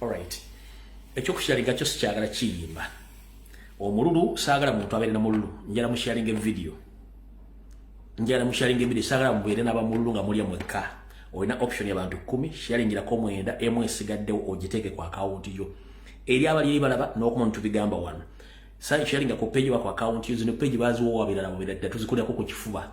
Alright, ekyokusharinga kyo sikyagala kiyimba omululu, saagala muntu abeere na mululu. Njala musharinga evidiyo, njala musharinga evidiyo. Saagala mubeere n'abamululu nga mulya mwekka. Olina option y'abantu 10, sharingirako mwenda, emu esigaddewo ogiteeke ku akawunti yo eri abali eri balaba n'okuma tubigamba wano. Sharinga ku page wa ku akawunti yo. Zino page baziwowa birala bubira dda, tuzikolera ku kifuba,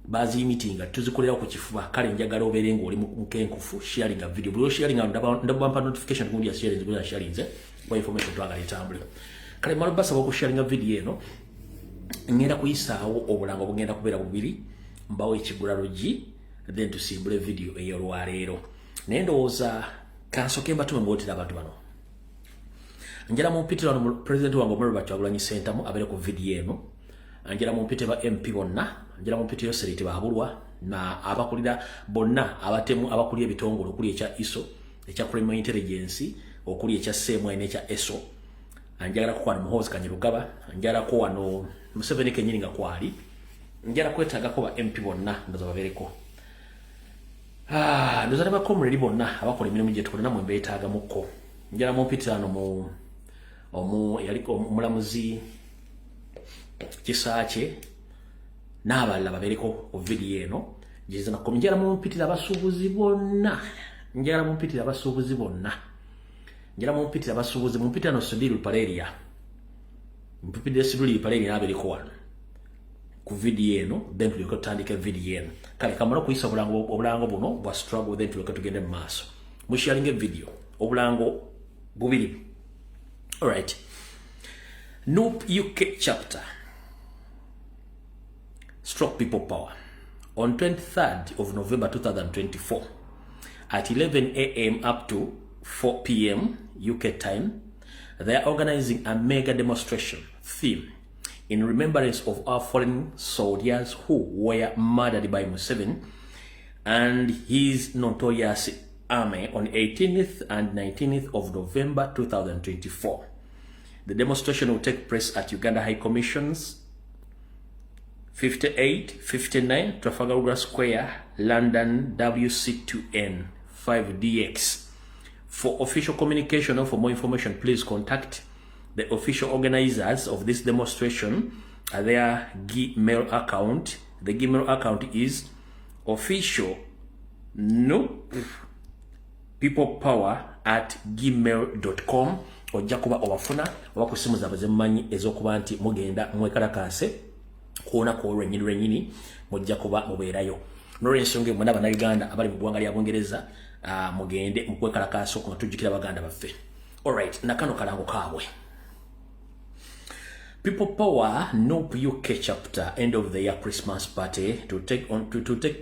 baziyimitinga, tuzikolera ku kifuba. Kale njagala obeere ng'oli mukenkufu. Sharinga video, buli osharinga ndaba mpa notification gundi ya sharing, gundi ya sharinze kwa information twagala etambule. Kale malo basaba okusharinga video eno. Ngenda kuyisaawo obulango bugenda kubeera bubiri, mbawo ekigulalogi, then tusimbule video ey'olwaleero. Naye ndowooza kansoke mbatume muwotera abantu bano. Njala mumpitira wano president wange Omulaba Kyagulanyi Ssentamu abeere ku video eno. Njala mumpite ba MP bonna, njala mumpite Yoseriti Bahabulwa na abakulira bonna abatemu, abakulira ebitongole okuli ekya ISO, ekya Criminal Intelligence, okuli ekya CMI n'ekya ESO. Njagala ko wano Muhoozi Kainerugaba, njagala ko wano Museveni kennyini nga kwali. Njala kwetaagako ba MP bonna, ndoza babeereko. Ah, ndoza ne bakomredi bonna abakola emirimu gye tukola namwe mbeetaagamuko. Njala mumpitira wano mu omu yaliko omulamuzi Kisaakye n'abalala babeereko ku vidiyo eno gizina. Njala mumpitira abasuubuzi bonna, njala mumpitira abasuubuzi bonna, njala mumpitira abasuubuzi, mumpitira no Sudhir Ruparelia, mpitira Sudhir Ruparelia n'abeereko wano ku vidiyo eno, then tulyoke tutandike vidiyo eno. Kale kamala okuyisa obulango, obulango buno bwa struggle, then tulyoke tugende mu maaso. Musharinga evidiyo, obulango bubiri. Alright, NUP UK chapter stroke People Power, on 23rd of November 2024 at 11 a.m. up to 4 p.m. UK time, they are organizing a mega demonstration theme in remembrance of our fallen soldiers who were murdered by Museveni and his notorious army on 18th and 19th of November 2024. The demonstration will take place at Uganda High Commissions, 58 59 Trafalgar Square, London, WC2N 5DX. For official communication or for more information, please contact the official organizers of this demonstration at their Gmail account. The Gmail account is official NUP people power@gmail.com. Ojja kuba obafuna oba ku simu zaabwe zemumanyi ez'okuba nti mugenda mwekalakaase ku lunaku olwennyini lwennyini, mujja kuba mubeerayo. Nolwensonga mwena Bannayuganda abali mu ggwanga lya Bungereza, mugende mukwekalakaasa okwo nga tujjukira baganda baffe. Alright, nakano kalango kaabwe. People Power NUP UK chapter end of the year Christmas party to take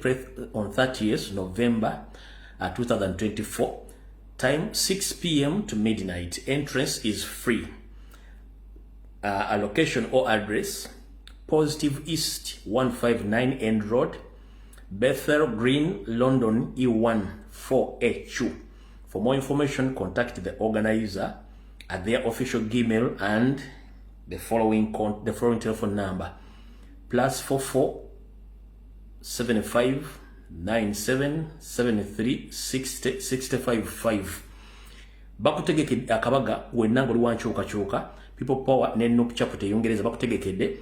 place on 30th November 2024, time 6 p.m. to midnight. Entrance is free. A location or address: Positive East, 159 End Road, Bethnal Green, London, E1 4HU. For more information, contact the organizer at their official Gmail and the following telephone number: +44 75 97 73 60 65 5. Bakutegekedde akabaga wenna nga oli wankyukakyuka. People Power ne NUP chapter eyongereza bakutegekedde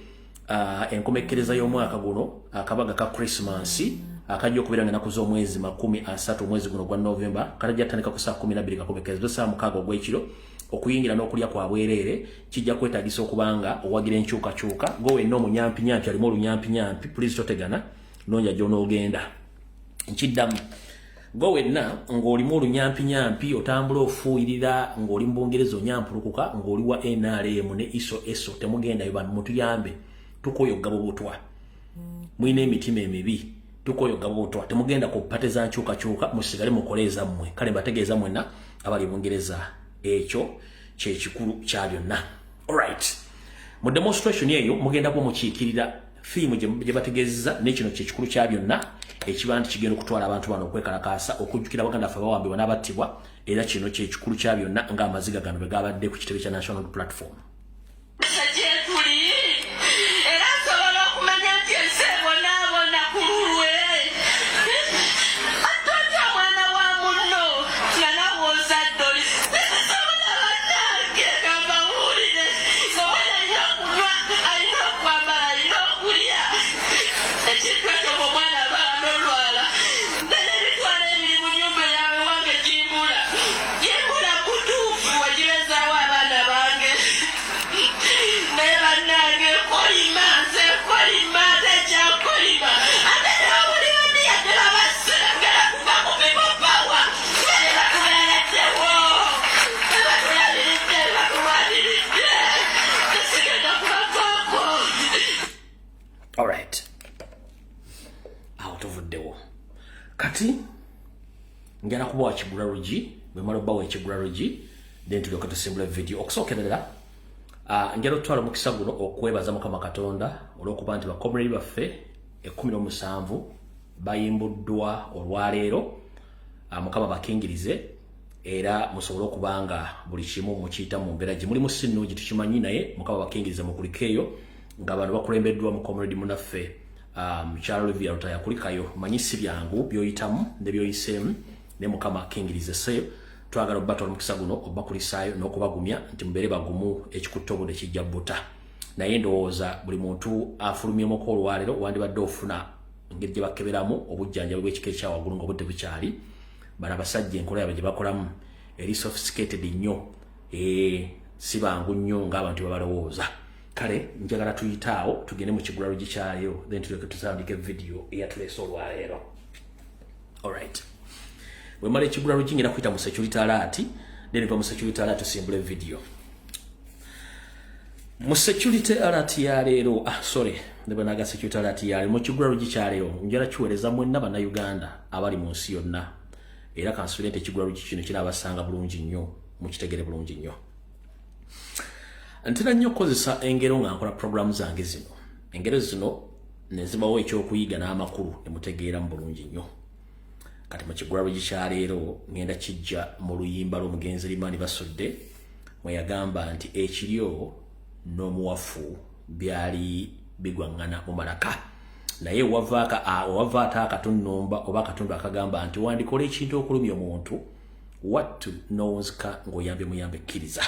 enkomekkereza y'omwaka guno, akabaga ka Christmas akajja okubeera nga ennaku z'omwezi 30 omwezi guno gwa November. Katajja tandika ku saa 12, kakomekkereza saa 6 ogw'ekiro. Okuyingira n'okulya kwa bwereere. Kijja kwetagisa okubanga owagira enkyukakyuka. Gwe wenna omunyampinyaampi alimu olunyampinyaampi, please totegana, nonja gy'onoogenda. Nkiddamu, gwe wenna ng'olimu olunyampinyaampi, otambula ofuuyirira ng'oli mu Bungereza, onyampulukuka ng'oli wa NRM ne ISO ESO, temugendayo. Bantu mutuyambe, tukooye okugaba obutwa. Mulina emitima emibi, tukooye okugaba obutwa. Temugenda ku party za nkyukakyuka, musigale mukole ezammwe. Kale mbategeeza mwenna abali Bungereza, ekyo kyekikulu kya byonna. Alright, mu demonstration eyo mugenda kuba mukiikirira theme gye bategeezeza, n'ekino kyekikulu kya byonna ekiba nti kigenda okutwala abantu bano okwekalakaasa okujjukira baganda ffe abawambibwa n'abattibwa. Era kino kyekikulu kya byonna ng'amaziga gano bwe gabadde ku kitebe kya National Platform. Gyetuli era nsobola okumanya nti ensi ebonaabona ku lulwe. Ate otya omwana wa munno nga nawe ozadde oli Njagala kubawa kigula lugi. Bwe mala obbawa ekigula lugi, then tulyoke tusimbula video. Okusookera ddala, njagala otwala omukisa guno okwebaza Mukama Katonda olw'okuba nti bacomrade baffe 17 bayimbuddwa olwaleero. Mukama bakingirize era musobole okuba nga buli kimu mukiyita mu mbeera gye mulimu. Si nnungi, tukimanyi, naye Mukama bakingirize, mukulikeeyo nga bano bakulembeddwa mu comrade munaffe mukyala Olivia Lutaya. Kulikayo, manyi si byangu byoyitamu ne byoyiseemu, ne Mukama akingirize. Seyo twagala obatwala omukisa guno obakulisaayo n'okubagumya nti mubeere bagumu, ekikutta obudde kijja buta. Naye ndowooza buli muntu afulumyemuko olwaleero wandibadde ofuna engeri gye bakeberamu obujjanjabi bw'ekika ekyawaggulu ng'obudde bukyali. Bano abasajja enkola yaabwe gye bakolamu eri sophisticated nnyo, si bangu nnyo ng'abantu bwe balowooza. Kale njagala tuyitaawo tugende mu kigulalo gikyaleero, then tuleke tutandike video eyatuleese olwaleero. Alright, bwe mala ekigulalo kingenda kuyita mu security alert, then va mu security alert tusimbule video. Mu security alert ya leero, ah sorry, ndebanaga security alert ya leero, mu kigulalo gikyaleero njala kiweereza mwenna Bannayuganda abali mu nsi yonna, era kansuubire nti ekigulalo kino kinaabasanga bulungi nnyo, mukitegere bulungi nnyo. Ntera nnyo okukozesa engero nga nkola programu zange zino. Engero zino ne zibawo ekyokuyiga n'amakulu ne mutegeeramu bulungi nnyo. Kati mu kigulalo gikyaleero ngenda kijja mu luyimba lw'omugenzi Limani Basudde mwe yagamba nti ekiryo n'omuwafu byali bigwaŋŋana mu malaka, naye wava ate akatunnumba oba akatundu akagamba nti wandikola ekintu okulumya omuntu wattu n'owunzika ng'oyambye muyambe. Kkiriza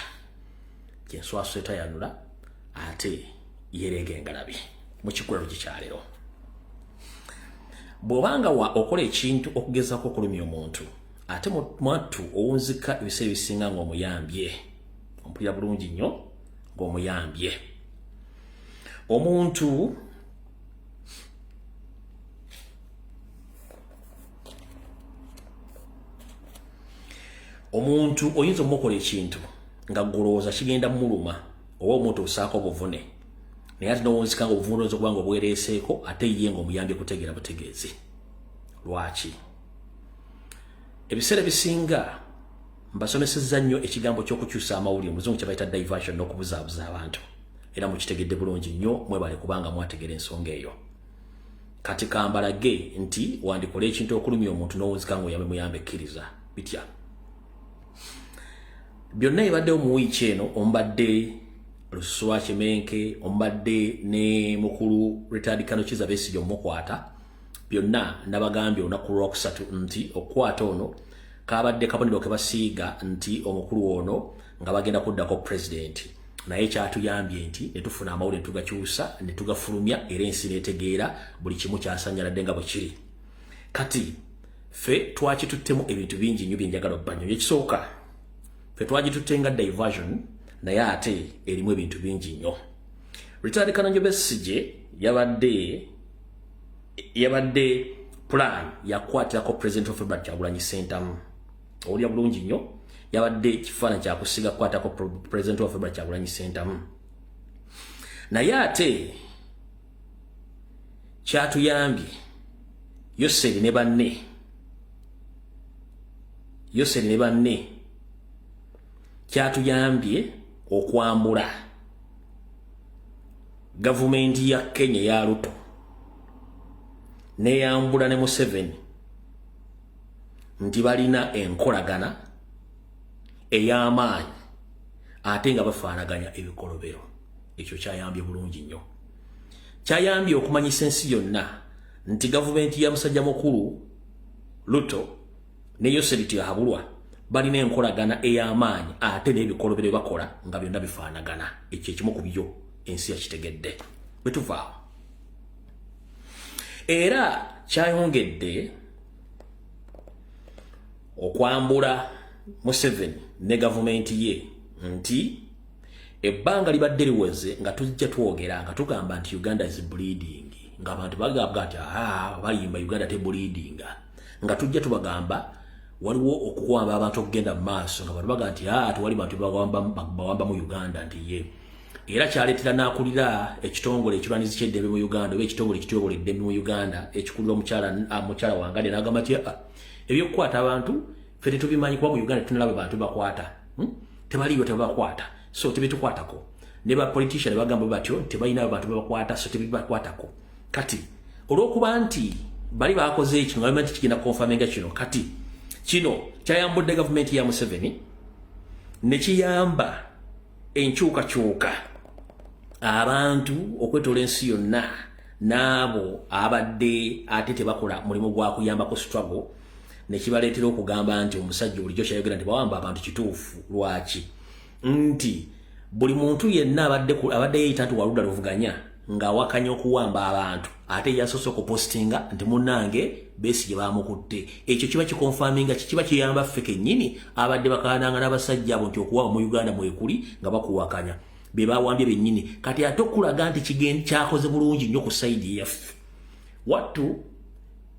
kyenswaso etayanula ate yereega engalabi. Mu kigulalo gikyaleero, bw'obanga wa okola ekintu okugezaako okulumya omuntu, ate mwattu owunzika ebiseera ebisinga ng'omuyambye. Ompulira bulungi nnyo? Ng'omuyambye omuntu. Omuntu oyinza omukola ekintu nga gulowooza kigenda muluma oba omuntu osaako obuvune, naye ate nowunzika nga obuvune oyinza okuba nga obwereeseeko, ate ye nga omuyambye kutegeera butegeezi. Lwaki ebiseera bisinga mbasomesezza nnyo ekigambo ky'okukyusa amawulire, omuzungu kye bayita diversion, n'okubuzaabuza abantu, era mukitegedde bulungi nnyo. Mwebale kubanga mwategera ensonga eyo. Kati kambalage nti wandikola ekintu okulumya omuntu n'owunzika nga oyambe muyambe. Kkiriza bitya byonna ebaddewo mu wiiki eno, omubadde Lususu wa Kimenke, omubadde ne mukulu retired Colonel Kiza Besigye omukwata, byonna nabagambye olunaku lwokusatu nti okukwata ono kabadde kabonero ke basiiga nti omukulu ono nga bagenda kuddako pulezidenti. Naye kyatuyambye nti ne tufuna amawulire ne tugakyusa ne tugafulumya, era ensi netegeera buli kimu kyasanyaladde nga bwe kiri. Kati ffe twakituttemu ebintu bingi nnyo byenjagala obbanyonyo. Ekisooka, ffe twagitutte nga diversion, naye ate erimu ebintu bingi nnyo. Retired Colonel Besigye yabadde plan yakwatirako President of Robert Kyagulanyi Ssentamu. Owulira bulungi nnyo? Yabadde kifaananyi kyakusiga kukwatako President of Robert Kyagulanyi Ssentamu, naye ate kyatuyambye Yoseri ne banne, Yoseri ne banne, kyatuyambye okwambula gavumenti ya Kenya ya Ruto neyambula ne Museveni nti balina enkolagana ey'amaanyi ate nga bafaanaganya ebikolobero. Ekyo kyayambye bulungi nnyo, kyayambye okumanyisa ensi yonna nti gavumenti ya musajja mukulu Ruto ne Yoseri Tibuhaburwa balina enkolagana ey'amaanyi ate n'ebikolobero bakola nga byonna bifaanagana. Ekyo ekimu ku byo ensi yakitegedde. Bwe tuvaawo, era kyayongedde okwambula Museveni ne gavumenti ye nti ebbanga libadde liweze nga tujja twogera nga tugamba nti Uganda is bleeding, ng'abantu bagamba nti aa bayimba Uganda te bleedinga, nga tujja tubagamba waliwo okuwamba abantu okugenda mu maaso, nga bantu bagamba nti aa tewali bantu bawamba mu Uganda, nti ye era kyaleetera n'akulira ekitongole ekirwanizi ky'eddembe mu Uganda oba ekitongole ekityobola eddembe mu Uganda ekikulira omukyala Wangade n'agamba nti Ebyokukwata abantu ffe tetubimanyi, kuba mu Uganda tunalaba bantu bakwata, Tebaliyo, tebakwata, so tebitukwatako. Ne ba politician bagamba batyo, tebalina abantu babakwata, so tebibakwatako. Kati olw'okuba nti bali bakoze ekino nga nti kigenda confirminga kino, kati kino kyayambudde gavumenti ya Museveni ne kiyamba enkyukakyuka abantu okwetoola ensi yonna, n'abo abadde ate tebakola mulimu gwa kuyambako struggle, ne kibaleetera okugamba nti omusajja bulijjo kyayogera nti bawamba abantu kituufu. Lwaki? Nti buli muntu yenna abadde yeeyita nti waludda luvuganya ng'awakanya okuwamba abantu, ate yasoose okupostinga nti munnange Besigye bamukutte, ekyo kiba kiconfirminga, kiba kiyamba ffe kennyini abadde bakaananga n'abasajja abo nti okuwamba mu Uganda mwekuli, nga bakuwakanya be bawambye bennyini. Kati ate okulaga nti kyakoze bulungi nnyo ku side eyaffe, wattu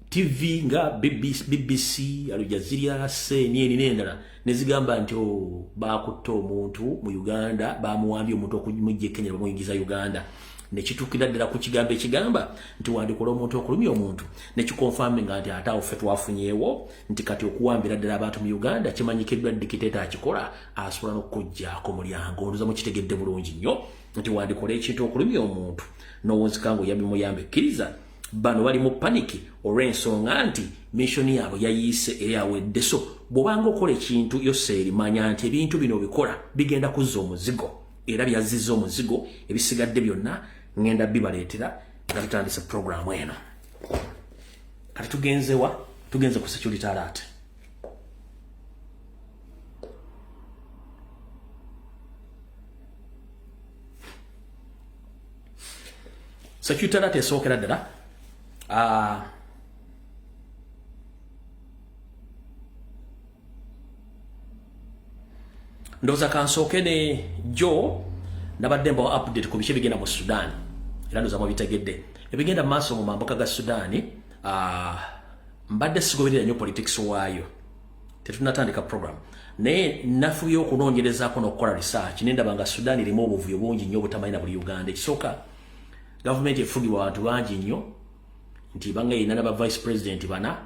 TV nga BBC, Al Jazeera, CNN n'endala ne zigamba nti, oh, bakutte omuntu mu Uganda, bamuwambye omuntu okumujja e Kenya bamuyingiza Uganda. Ne kituukira ddala ku kigambo ekigamba nti wandikola omuntu okulumya omuntu, ne kiconfirminga nti ate awo ffe twafunyeewo nti kati okuwambira ddala abantu mu Uganda kimanyikiddwa, dictator akikola asobola n'okukuggyako mulyango. Nduza mukitegedde bulungi nnyo nti wandikola ekintu okulumya omuntu n'owunzika nga oyambi muyambe. Kkiriza bano bali mu panic olw'ensonga nti mission yaabwe yayiise era yawedde. So bw'obanga okola ekintu yoseeri, manya nti ebintu bino bikola bigenda kuzza omuzigo, era byazizza omuzigo. Ebisigadde byonna ŋŋenda bibaleetera nga tutandise programu eno. Kati tugenzewa? Tugenze ku security alert. Security alert esookera ddala, ndowooza kansooke ne jo nabadde mbawa update ku biki ebigenda mu Sudan, era ndowooza mubitegedde ebigenda mu maaso mu mambuka ga Sudan. Mbadde sigoberera nnyo politics waayo, tetunatandika program, naye nafubye okunoonyerezaako n'okukola research nendaba nga Sudan erimu obuvuyo bungi nnyo obutamanyi na buli Uganda. Ekisooka, gavumenti efugibwa abantu bangi nnyo, nti banga erina naba vice president bana,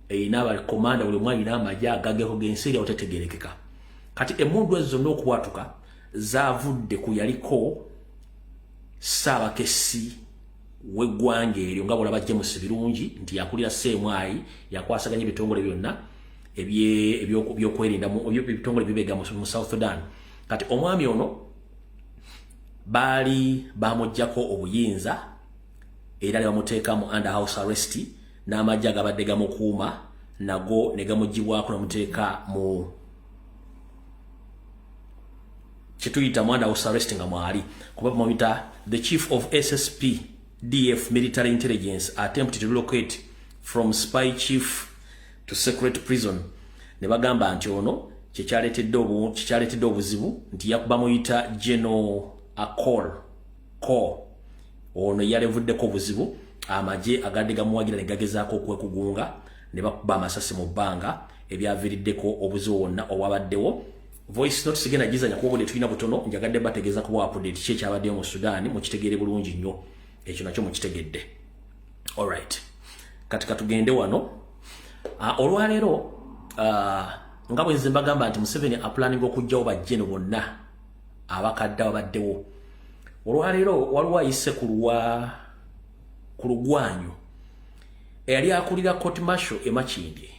erina abakomanda, buli omu alina amagye agageko g'ensi eri awo tetegerekeka. Kati emundu ezo zonna okubwatuka zavudde ku yaliko Ssaabakessi w'eggwanga eryo, nga bwolaba James Birungi nti yakulira CMI, yakwasaganya ebitongole byonna ebyokwerinda, ebitongole bibega mu South Sudan. Kati omwami ono baali bamugjako obuyinza era ne bamuteeka mu under house arrest, n'amagye agabadde gamukuuma nago ne gamugibwako, namuteeka mu kyetuyita mu under house arrest nga mwali kuba bamuyita the chief of SSP DF military intelligence attempt to relocate from spy chief to secret prison. Ne bagamba nti ono kyekyaleetedde obuzibu nti bamuyita General Akol Ko. Ono yalevuddeko obuzibu, amagye agadde gamuwagira ne gagezaako okwekugunga ne bakuba amasasi mu bbanga, ebyaviiriddeko obuzibu bwonna obwabaddewo. Voice note sigenda gizanya kuba obudde tulina butono. Njagadde bategeeza kuba update ki ekyabaddeyo mu Sudan, mukitegeere bulungi nnyo. Ekyo nakyo mukitegedde. Alright, kati katugende wano. Olwaleero nga bwe nze mbagamba nti Museveni aplanning okuggyawo bajjeno bonna abakadde ababaddewo, olwaleero waliwo ayise ku lugwanyu eyali akulira court martial e Makindye,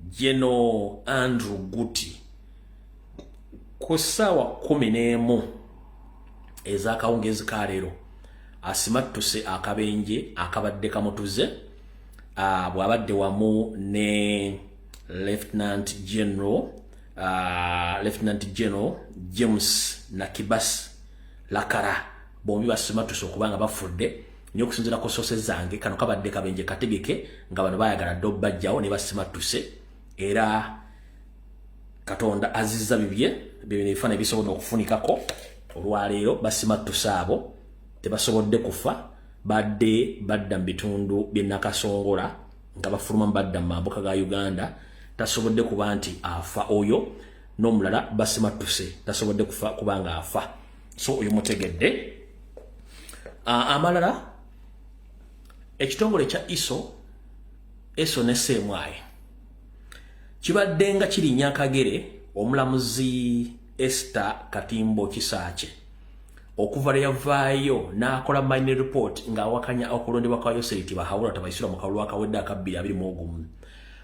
General Andrew Gutti, ku ssaawa 11 ez'akawungeezi ka leero asimattuse akabenje akabadde kamutuze, bw'abadde wamu ne Lieutenant General James Nakibas Lakara. Bombi basimattuse okuba nga bafudde. Naye okusinziira ku sources zange, kano kabadde kabenje kategeke, nga bano bayagala dde obbajjawo ne basimattuse, era Katonda azizza bibye. Bibino ebifaananyi bisobodde okufunikako olwaleero. Basimattuse abo tebasobodde kufa, badde badda mu bitundu by'e Nakasongola nga bafuluma badda mu mambuka ga Uganda. Tasobodde kuba nti afa oyo, n'omulala basimattuse tasobodde kufa kubanga afa. So oyo mutegedde. Amalala, ekitongole kya ISO, ESO ne CMI. Kibadde nga kirinnya akagere omulamuzi Esther Katimbo Kisaakye okuva lwe yavaayo n'akola minority report ng'awakanya okulondebwa kwa Yoseri Tibuhaburwa Tabaisirwa mu kalulu akawedde aka 2021.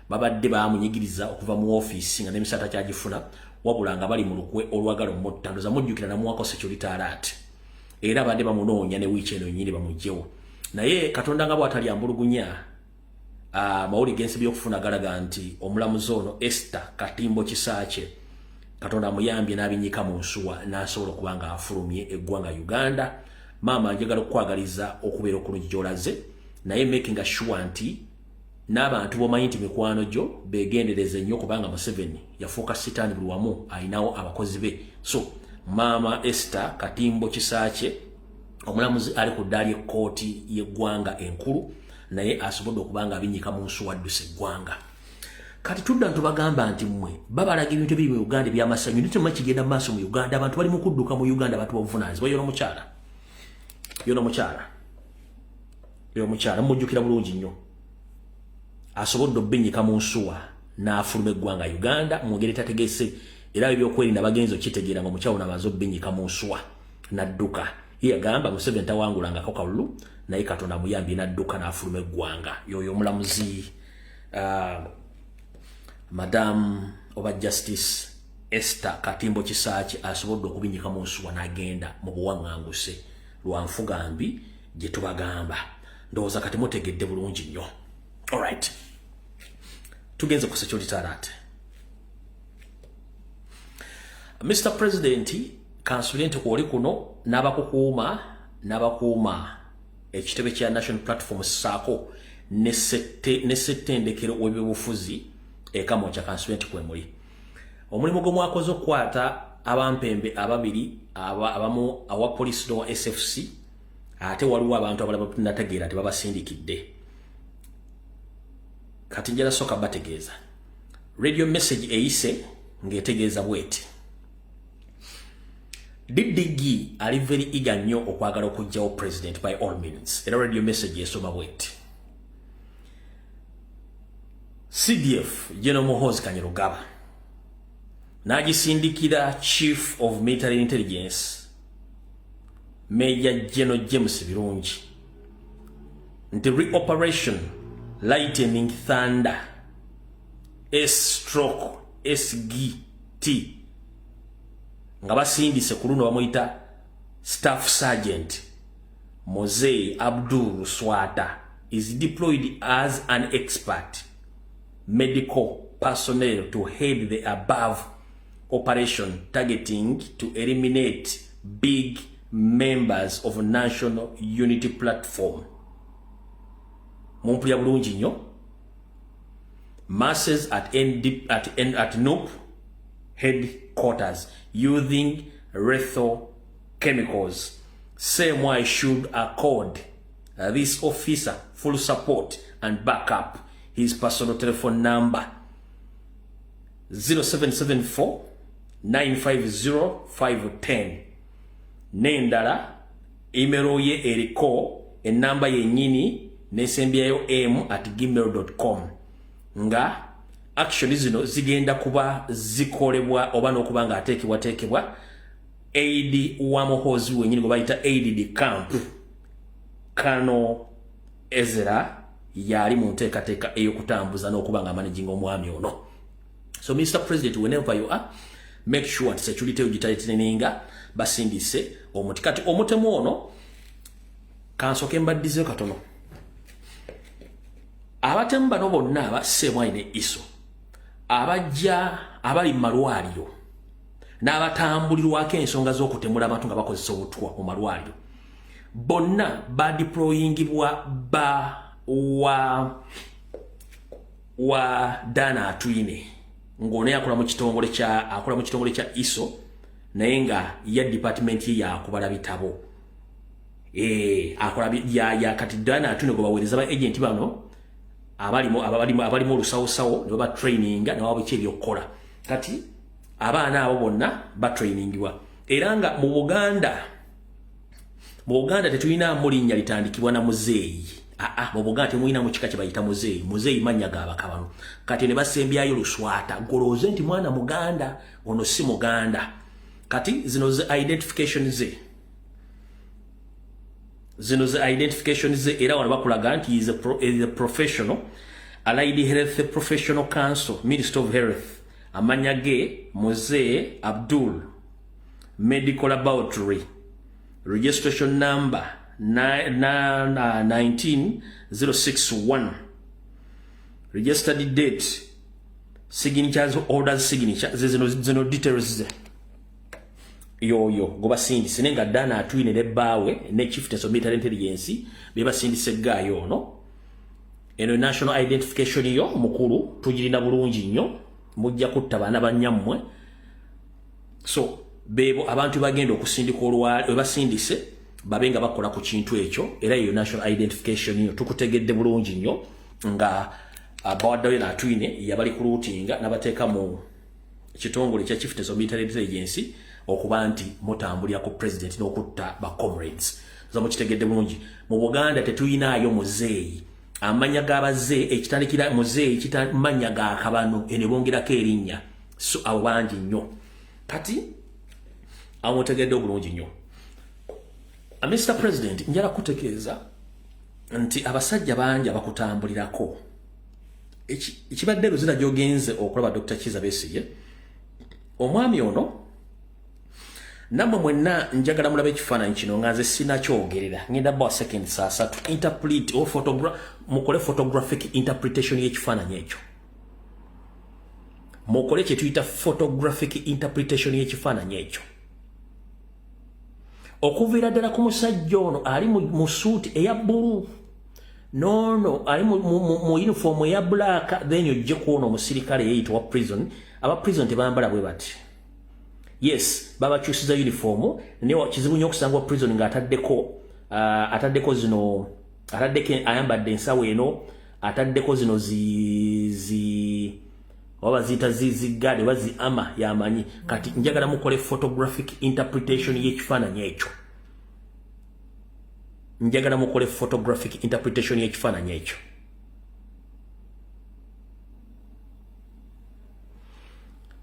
Babadde bamunyigiriza okuva mu ofiisi nga n'emisaala takyagifuna, wabula nga bali mu lukwe olwagala omutta. Ndoza mujjukira namuwako security alert, era badde bamunoonya ne wiiki eno nnyini bamuggyewo, naye Katonda nga bw'atali ambulugunya, amawulire gensi byokufuna galaga nti omulamuzi ono Esther Katimbo Kisaakye, Katonda amuyambye n'abinyika mu nsuwa n'asobola okuba nga afulumye eggwanga Uganda. Maama, njagala okukwagaliza okubeera okulungi gy'olaze, naye making sure nti n'abantu b'omanyi nti mikwano gyo begendereze nnyo, kubanga Museveni yafuuka sitaani, buli wamu ayinawo abakozi be. So maama Esther Katimbo Kisaakye, omulamuzi ali ku ddaali ekkooti y'eggwanga enkulu, naye asobodde okuba nga abinyika mu nsuwa, adduse eggwanga. Kati tudda ntubagamba nti mmwe babalaga ebintu ebiri mu Uganda ebyamasanyu, naye temumanyi kigenda mu maaso mu Uganda. Abantu bali mu kudduka mu Uganda, abantu babuvunaanyizibwa. Yono omukyala, yono omukyala, yono omukyala mumujjukira bulungi nnyo, asobodde obbinyika mu nsuwa n'afuluma eggwanga Uganda mu ngeri etategese. Era ebyokwerinda bagenzi okitegeera nga omukyala ono amaze obbinyika mu nsuwa n'adduka. Ye yagamba Museveni tawangulangako kalulu, naye Katonda amuyambye n'adduka n'afuluma eggwanga. Yoyo omulamuzi Madam oba Justice Esther Katimbo Kisaaki asobodde okubinyika mu nsuwa n'agenda mu buwaŋŋanguse lwa nfuga mbi gye tubagamba. Ndowooza kati mutegedde bulungi nnyo. Alright, tugenze ku security alert. Mr President, kansule nti kwoli kuno n'abakukuuma n'abakuuma ekitebe kya National Platform saako ne ssettendekero w'ebyobufuzi ekamokya, kansule nti kwemuli omulimu gwe mwakoze okukwata abampembe ababiri abamu awa poliisi n'owa SFC. Ate waliwo abantu abalala nategeera tebabasindikidde. Kati njala soka bategeeza radio message eyise ng'etegeeza bweti: DDG ali very eager nnyo okwagala okuggyawo president by all means. Era radio message esoma bweti: CDF General Muhoozi Kainerugaba n'agisindikira Chief of Military Intelligence Major General James Birungi nti reoperation Lightning Thunder S/SGT, nga basindise ku luno bamuyita Staff Sergeant Mosey Abdul Swata, is deployed as an expert medical personnel to head the above operation targeting to eliminate big members of National Unity Platform. Mumpulya bulungi nnyo. Masses at, ND, at, N, at NUP headquarters using lethal chemicals. Same way should accord this officer full support and backup. His personal telephone number 0774 950 510. N'endala email ye eriko enamba yennyini nesembyayo m@gmail.com, nga action zino zigenda kuba zikolebwa oba n'okuba nga ateekebwateekebwa aide wa Muhoozi wenyini gwe bayita aide de camp Kano Ezra, yali mu nteekateeka ey'okutambuza n'okuba nga amanaginga omwami ono. So Mr President, whenever you are, make sure nti security ogitighteninga. Basindise omuti. Kati omutemu ono, kansooke mbaddizeyo katono. Abatemu bano bonna aba Semwai ne Iso abajja abali mu malwaliro n'abatambulirwako ensonga z'okutemula abantu nga bakozesa obutwa mu malwaliro, bonna badeployingibwa ba wa Dana Atwine, ng'ono akola mu kitongole kya akola mu kitongole kya ISO, naye nga ya department ye yakubala bitabo. Akola ya kati Dana Atwine gwe baweereza ba agent bano abalimu olusawosawo ne baba traininga ne baba biki ebyokukola. Kati abaana abo bonna batrainingibwa, era nga mu Buganda tetulina linnya litandikibwa na muzeeyi. Aa, mu Buganda temulina mu kika kye bayita muzeeyi. Muzeeyi mannya ga bakabano. Kati ne basembyayo Luswata, golowooze nti mwana muganda, ono si muganda. Kati zino ze identification ze, zino ze identification ze. Era wano bakulaga nti is a professional, Allied Health Professional Council, Minister of Health. Amanya ge Muzee Abdul, Medical Laboratory registration number 19061, registered date, signatures, orders, signature. Zino details ze yoyo gobasindise, naye nga Dana Atwine ne bbaawe ne Chieftaincy of Military Intelligence be basindise eggaayo ono. Eno national identification yo mukulu tugirina bulungi nnyo. Mujja kutta baana bannyammwe. So beebo abantu bagenda okusindika olwa basindise babe nga bakola ku kintu ekyo. Era eyo national identification yo tukutegedde bulungi nnyo nga abawaddayo n'Atwine yabali kuluutinga n'abateeka mu kitongole ekya Chieftaincy of Military Intelligence okuba nti mutambulira ku president n'okutta ba comrades. Za mukitegedde bulungi, mu Buganda tetuyinaayo muzeeyi. Amanya g'abazeeyi ekitandikira muzeeyi manya ga kabano, ene bongerako erinnya. So abo bangi nnyo. Kati awo mutegedde obulungi nnyo. Mr President, njala kutegeeza nti abasajja bangi abakutambulirako. Ekibadde luzira gy'ogenze okulaba Dr Kiza Besigye, omwami ono, nammwe mwenna njagala mulabe ekifaananyi kino nga nze sinakyogerera. Ngenda bawa second 30 interpret or mukole photographic interpretation y'ekifaananyi ekyo. Mukole kye tuyita photographic interpretation y'ekifaananyi ekyo, okuviira ddala ku musajja ono ali mu suuti eya bbulu, noono ali mu uniform eya black, then ojje kuona omusirikale yeyita wa prison. Aba prison tebambala bwe bati. Yes, babakyusiza uniform, naye kizibu nnyo okusanga wa prison ng'ataddeko ataddeko zino, ataddeko, ayambadde ensawo eno, ataddeko zino zi oba ziyita zigade oba zi ama yamanyi. Kati njagala mukole photographic interpretation y'ekifaananyi ekyo. Njagala mukole photographic interpretation y'ekifaananyi ekyo.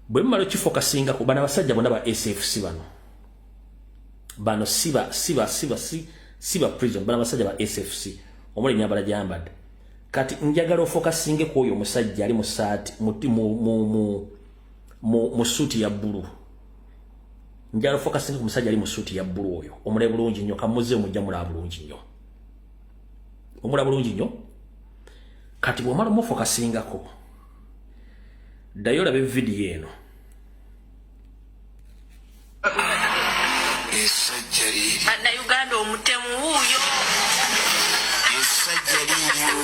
Bwe mumala okifocusingako, bano abasajja bonna ba SFC bano, bano siba prison. Bano abasajja ba SFC omuli enyambala gyambadde. Kati njagala ofocusinge ku oyo omusajja ali mu saati mu suuti ya bbulu. Njagala ofocusinge ku musajja ali mu suuti ya bbulu oyo, omulabe bulungi nnyo. Kamuze mujja mulaba bulungi nnyo, omulaba bulungi nnyo. Kati bw'omala omufocusingako, ddayo olabe vidiyo eno. Essajja liri. Bannayuganda, omutemu wuuyo. Essajja liryo,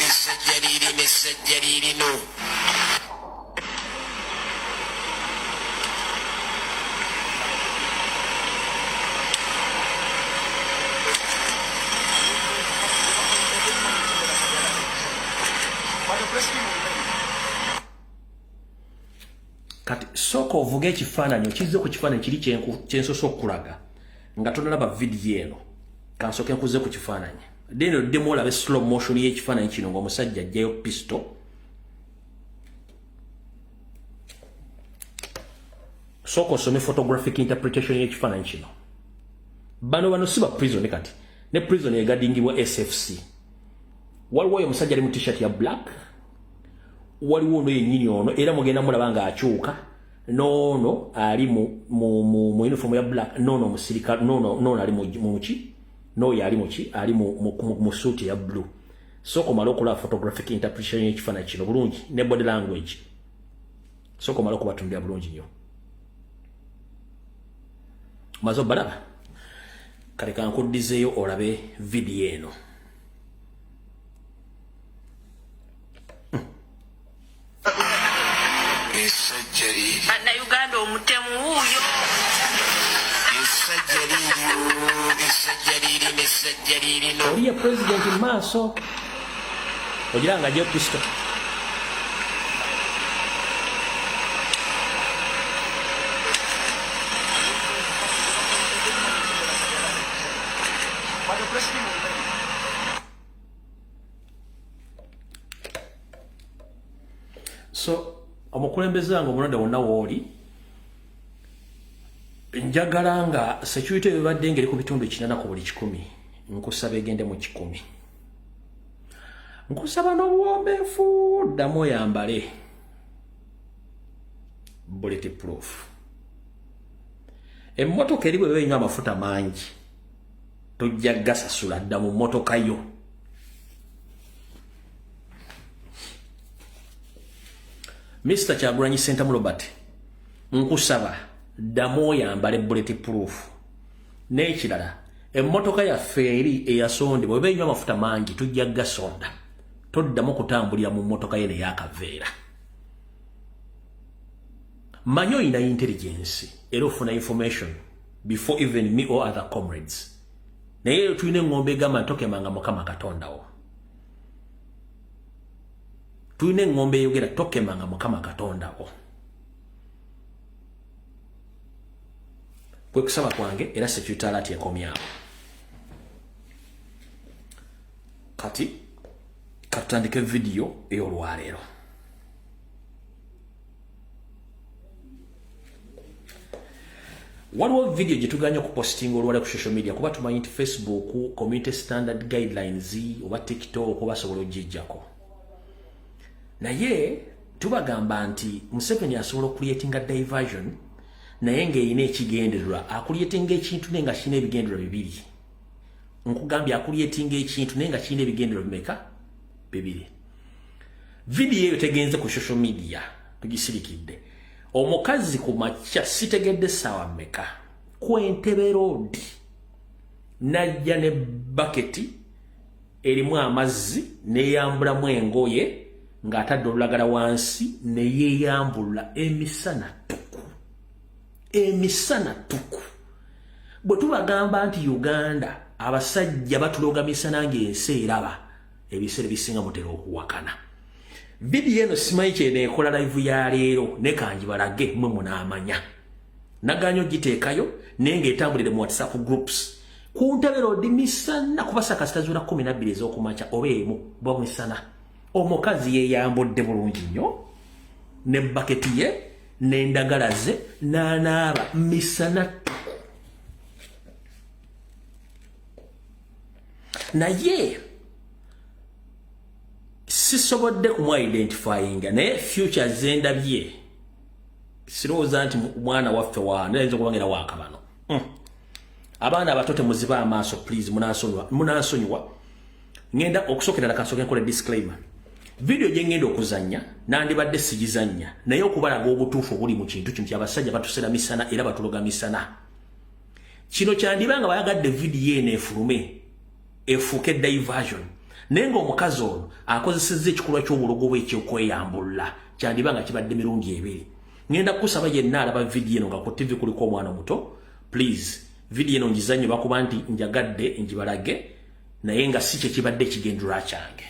essajja lirino, essajja lirino. Kati sooka ovuga ekifaananyi okizze ku kifaananyi kiri kyensoose okukulaga nga tonalaba vidiyo eno. Kansooke nkuze ku kifaananyi, then oddemu olabe slow motion y'ekifaananyi kino ng'omusajja ajjayo pistol. Sooka osome photographic interpretation y'ekifaananyi kino. Bano si ba prison. Kati ne prison egadingibwa SFC. Waliwo oyo omusajja ali mu T-shirt ya black, waliwo ono yennyini ono, era mugenda mulaba ng'akyuka, noono ali mu uniform ya black, noono omusirikale, noono ali muki, nooyo ali muki, ali mu suit ya blue. Sooka omale okulaba photographic interpretation y'ekifaananyi kino bulungi ne body language. Sooka omale okubatundira bulungi nnyo. Maze obalaba, kale kankuddizeeyo olabe vidiyo eno. Essajja liri. Bannayuganda, omutemu wuuyo. Essajja liryo, essajja lirino, essajja lirino. Oli ye president mu maaso, ogira nga ajjayo pistol. Omukulembeze wange omulonde wonna wooli, njagala nga security ebibadde ngeri ku bitundu 80 ku buli 100, nkusaba egende mu 100. Nkusaba n'obuwombeefu, ddamu oyambale bullet proof. Emmotoka eri bwe benywa amafuta mangi, tojja gasasula, dda mu mmotoka yo. Mr. Kyagulanyi Ssentamu Robert, nkusaba ddamu oyambale bullet proof. N'ekirala, emmotoka yaffe eri eyasondebwa bwe benywa amafuta mangi, tujja gasonda, toddamu kutambulira mu mmotoka ye neyakaveera. Manyi oyina intelligence era ofuna information before even me or other comrades, naye tulina eŋŋombe egamba ntokemanga Mukama Katondawo. Tulina eŋŋombe eyogera tokemanga Mukama Katondawo. Kwe kusaba kwange, era security alert ekomyawo. Kati katutandike vidiyo ey'olwaleero. Waliwo vidiyo gye tuganya okupostinga olwale ku social media, kuba tumanyi nti Facebook community standard guidelines oba TikTok basobola ogijjako, naye tubagamba nti Museveni asobola okucreatinga diversion naye ng'erina ekigendererwa. Acreatinga ekintu naye nga kirina ebigendererwa bibiri. Nkugambye, acreatinga ekintu naye nga kirina ebigendererwa bimeka? Bibiri. Vidiyo eyo tegenze ku social media, tugisirikidde. Omukazi ku makya, sitegedde essaawa mmeka, ku Entebbe Road najja ne baketi erimu amazzi, neyambulamu engoye ng'atadde olulagala wansi, neyeyambulula emisana tuku, emisana tuku. Bwe tubagamba nti Uganda abasajja batuloga misana ng'ensi eraba, ebiseera ebisinga mutera okuwakana. Vidiyo eno simanyi kyeneekola live ya leero, ne kanjibalage mwe munaamanya. Naganya ogiteekayo naye ng'etambulire mu WhatsApp groups. Ku Ntebe Road misana, kuba sakasita zuula 12 ez'okumakya oba 1 bwa misana, omukazi yeeyambudde bulungi nnyo ne baketi ye n'endagala ze n'anaaba misana ttuku. Naye sisobodde kumuidentifyinga, naye feature zendabye sirowooza nti mwana waffe waayinza okuba ngera wakabano. Abaana abato temuziba amaaso, please, munansonyiwa. Ngenda okusookera ddala kansooke nkola disclaimer. Vidiyo gye ngenda okuzannya nandibadde sigizannya, naye okubalaga obutuufu obuli mu kintu kino kyabasajja batusera misana era batuloga misana. Kino kyandiba nga bayagadde vidiyo eno efulume efuuke diversion, naye ng'omukazi ono akozesezza ekikolwa ky'obulogo bwe ekyokweyambulula, kyandiba nga kibadde mirundi ebiri. Ngenda kukusaba yenna alaba vidiyo eno nga ku TV kuliko omwana omuto, please, vidiyo eno ngizannye bakuba nti njagadde ngibalage, naye nga si kye kibadde ekigendererwa kyange.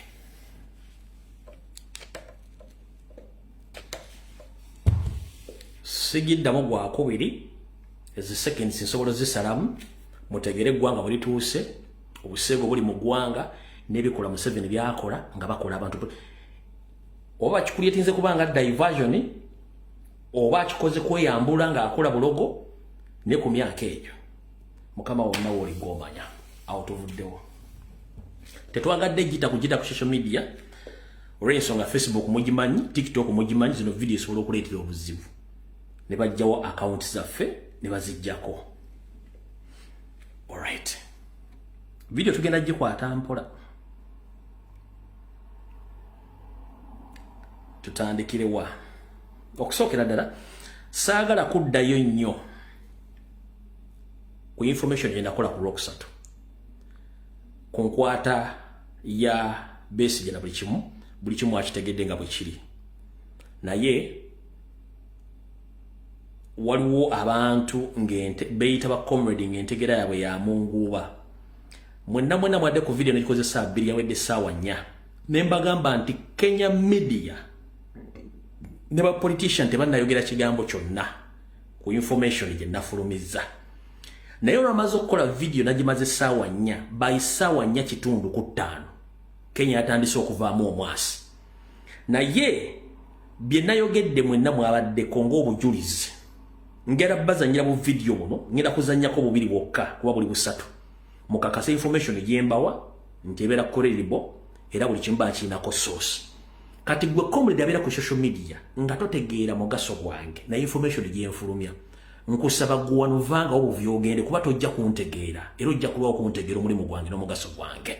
Sigiddamu gwakubiri, ezi seconds nsobola zisalamu mutegere eggwanga bwe lituuse, obuseego buli mu ggwanga n'ebikola Museveni byakola nga bakola abantu, oba bakicreatinze kubanga diversion, oba akikoze kweyambula ng'akola bulogo. Ne ku myaka egyo, Mukama wonna wooli gw'omanya. Awo tuvuddewo, tetwagadde gita kugita ku social media olw'ensonga Facebook mugimanyi, TikTok mugimanyi, zino video esobola okuleetera obuzibu ne bajjawo akawunti zaffe ne bazijjako. Alright, video tugenda gikwata mpola. Tutandikirewa? Okusookera ddala, saagala kuddayo nnyo ku information gye nakola ku Lwokusatu ku nkwata ya Besigye na buli kimu. Buli kimu akitegedde nga bwe kiri, naye waliwo abantu beyita ba comrade ng'entegera yaabwe ya munguuba. Mwenna mwenna mwadde ku video negikozesa 2 yawedde essaawa 4, ne mbagamba nti Kenya media ne ba politician tebannayogera kigambo kyonna ku information gye nafulumizza. Naye olwamaze okukola video, nagimaze essaawa 4, by ssaawa 4:45 Kenya yatandise okuvaamu omwasi. Naye Bye nayogedde mwenna mwabaddeko ng'obujulizi. Ngera bazanyira bu video buno, ngenda kuzannyako bubiri bwokka kuba buli busatu. Mukakase information gyembawa nti ebeera credible era buli kimu bakirinako source. Kati gwe comrade abeera ku social media nga totegeera mugaso gwange na information gyenfulumya, nkusaba gwe wano vanga obuvi ogende kuba tojja kuntegeera era ojja kulwawo kuntegeera omulimu gwange n'omugaso gwange.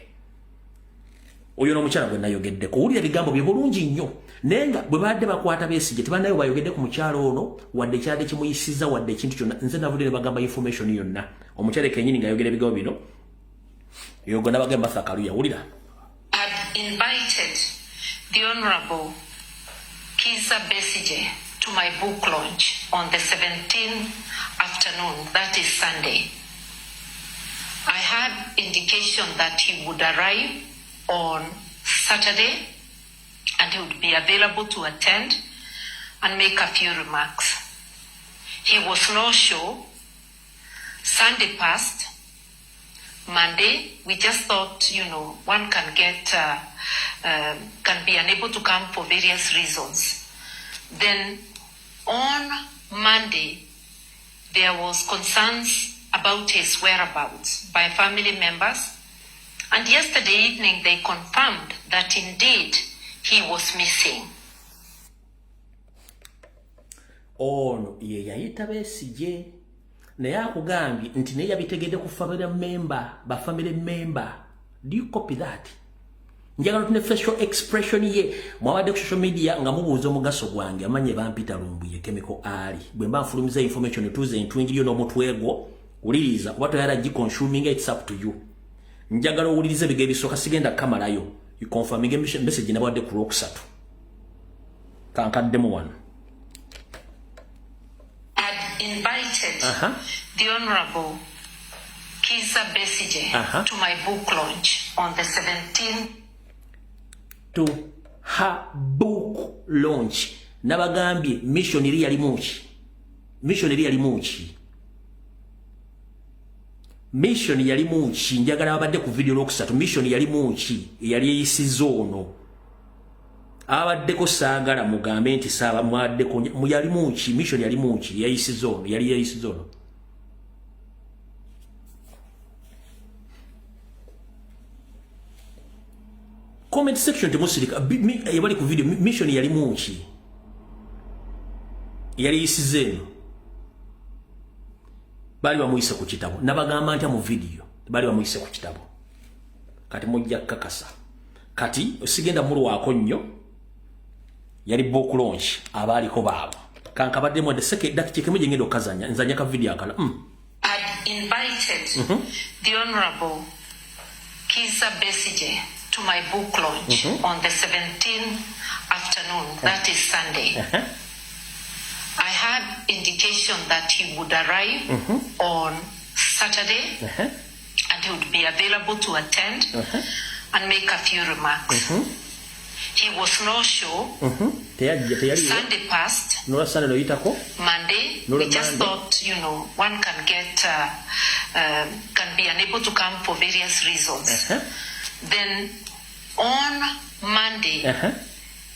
Oyo n'omukyala gwe nayogeddeko, owulira ebigambo bye bulungi nnyo, naye nga bwe baadde bakwata Besigye tebanayo bayogedde ku mukyala ono wadde ekyadde kimuyisiza wadde ekintu kyonna. Nze navudde ne bagamba information yonna omukyala kennyini ng'ayogera ebigambo bino yogo nabagamba Martha Kaluya, wulira. Had invited the Honorable Kizza Besigye to my book launch on the 17th afternoon, that is Sunday. I had indication that he would arrive on Saturday and he would be available to attend and make a few remarks. He was no show. Sunday passed. Monday, we just thought, you know, one can get, can be unable to come for various reasons. Then on Monday, there was concerns about his whereabouts by family members. And yesterday evening, they confirmed that indeed he was missing. Ono ye yayita Besigye naye akugambye nti naye yabitegedde ku family member, ba family member. Do you copy that? Njagala tune facial expression ye mwabadde ku social media nga mubuuza omugaso gwange, amanye bampita Lumbuye Chemical Ali. Bwe mba nfulumiza information tuze ntwingiriyo n'omutwe gwo wuliriza kuba toyala giconsuming, it's up to you. Njagala owulirize ebigambo ebisooka, sigenda kamalayo. You confirming message nabadde ku Lwokusatu. Kankaddemu wano. Had invited the Honorable Kizza Besigye to my book launch on the 17th. To her book launch. Nabagambye mission eri yalimu ki? Mission eri yalimu ki? Mission yalimu ki? Njagala abadde ku video Lwokusatu, mission yalimu ki? Eyali eyisiza ono. Abaddeko saagala mugambe nti saaba mwaddeko yalimu ki? Mission yalimu ki? Yayisiza ono, yali yayisiza ono. Comment section temusirika ebali ku video, mission yalimu ki? Yali yisiza eno. Bali bamuyise ku kitabo. Nabagamba nti mu video bali bamuyise ku kitabo. Kati mujja kakasa. Kati sigenda mulwako nnyo. Yali book launch abaaliko baabo. Kankabaddemu the second dakika emu gye ngenda okazanya nzanya ka video akala. Had invited the Honorable Kizza Besigye to my book launch on the 17th afternoon, that is Sunday. I had indication that he would arrive on Saturday and he would be available to attend and make a few remarks. He was no show. Sunday passed. Monday, we just thought, you know, one can get, can be unable to come for various reasons. Then on Monday,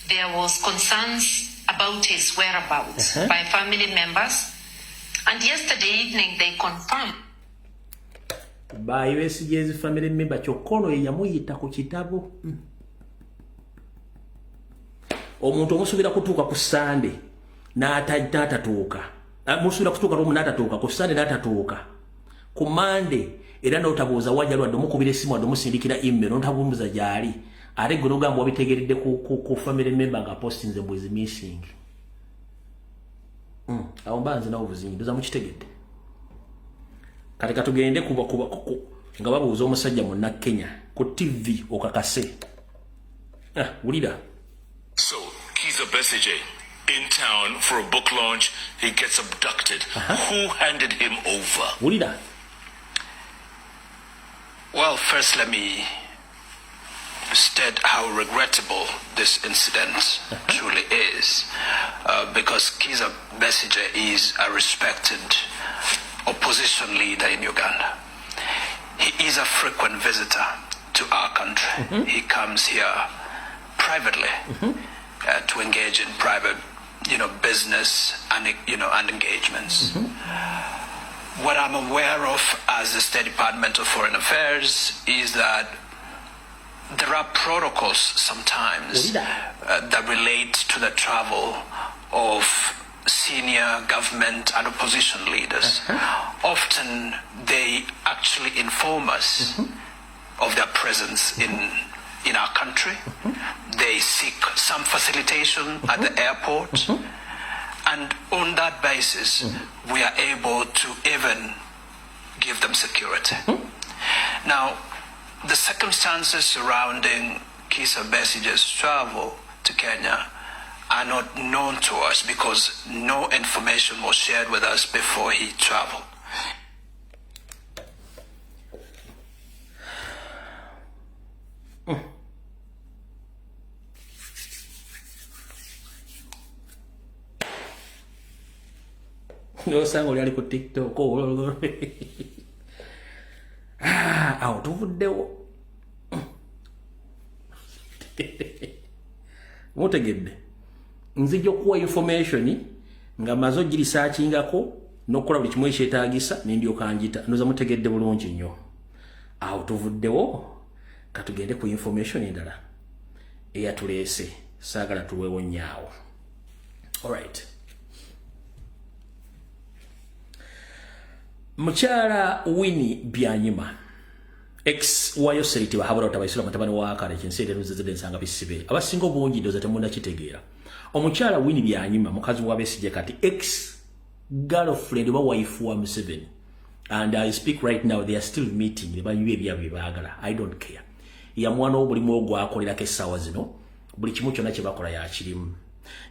there was concerns about his whereabouts by family members. And yesterday evening, they confirmed. By Besigye's family member, kyokka ono ye yamuyita ku kitabo. Omuntu omusuubira kutuuka ku Sande n'atatuuka. Musuubira kutuuka lumu n'atatuuka, ku Sande n'atatuuka. Ku Mande era n'otabuuza wajja lwadde omukubira essimu wadde omusindikira email n'otabuuza gy'ali. Ate gwe n'ogamba wabitegeredde ku family member nga postinze mbu is missing. Awo mba nze nawo buzingi, ndoza mukitegedde. Kati katugende kuba nga babuuza omusajja munna Kenya ku TV okakase. Wulira. So, Kizza Besigye in town for a book launch, he gets abducted. Who handed him over? Wulira. Well, first let me state how regrettable this incident truly is, because Kizza Besigye is a respected opposition leader in Uganda. He is a frequent visitor to our country. He comes here privately. to engage in private, business and, and engagements. What I'm aware of as the State Department of Foreign Affairs is that there are protocols sometimes that relate to the travel of senior government and opposition leaders. Often they actually inform us of their presence in our country. They seek some facilitation at the airport. And on that basis, we are able to even give them security. Now, the circumstances surrounding Kizza Besigye's travel to Kenya are not known to us because no information was shared with us before he traveled. Nosanga oli ali ku TikTok. Awo tuvuddewo. Mutegedde. Nzija okuwa information nga maze ogiresearchingako n'okukola buli kimu ekyetaagisa ne ndyoka njita. Ndowooza mutegedde bulungi nnyo. Awo tuvuddewo, katugende ku information endala eyatuleese. Saagala tuweewo nnyo awo. Alright. Mukyala Winnie Byanyima, ex wa Yoseri Tibahabura Tabaisula mutabani wa Kale kinsi eruzizidde ensanga bisibe. Abasinga obungi ndowooza temunnakitegeera. Omukyala Winnie Byanyima mukazi wa Besigye kati ex girlfriend oba wife wa Museveni. And I speak right now, they are still meeting. Ne banywa ebyabwe bye baagala. I don't care. Yamwana omulimu ogwakolerako essaawa zino, buli kimu kyonna kye bakola yakirimu.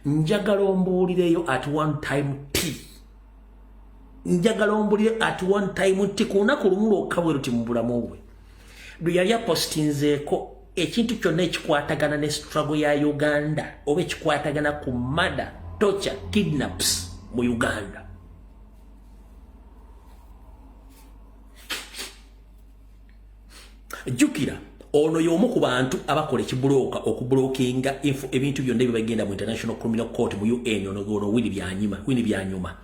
Njagala ombuulireyo at one time tea. Njagala ombulire at one time nti ku lunaku lumu lwokka bwe luti mu bulamu bwe lwe yali apostinzeeko ekintu kyonna ekikwatagana ne struggle ya Uganda oba ekikwatagana ku murder, torture, kidnaps mu Uganda. Jjukira ono y'omu ku bantu abakola ekibulooka okubulookinga ebintu byonna ebibagenda mu International Criminal Court mu UN. Ono Winnie Byanyima, Winnie Byanyuma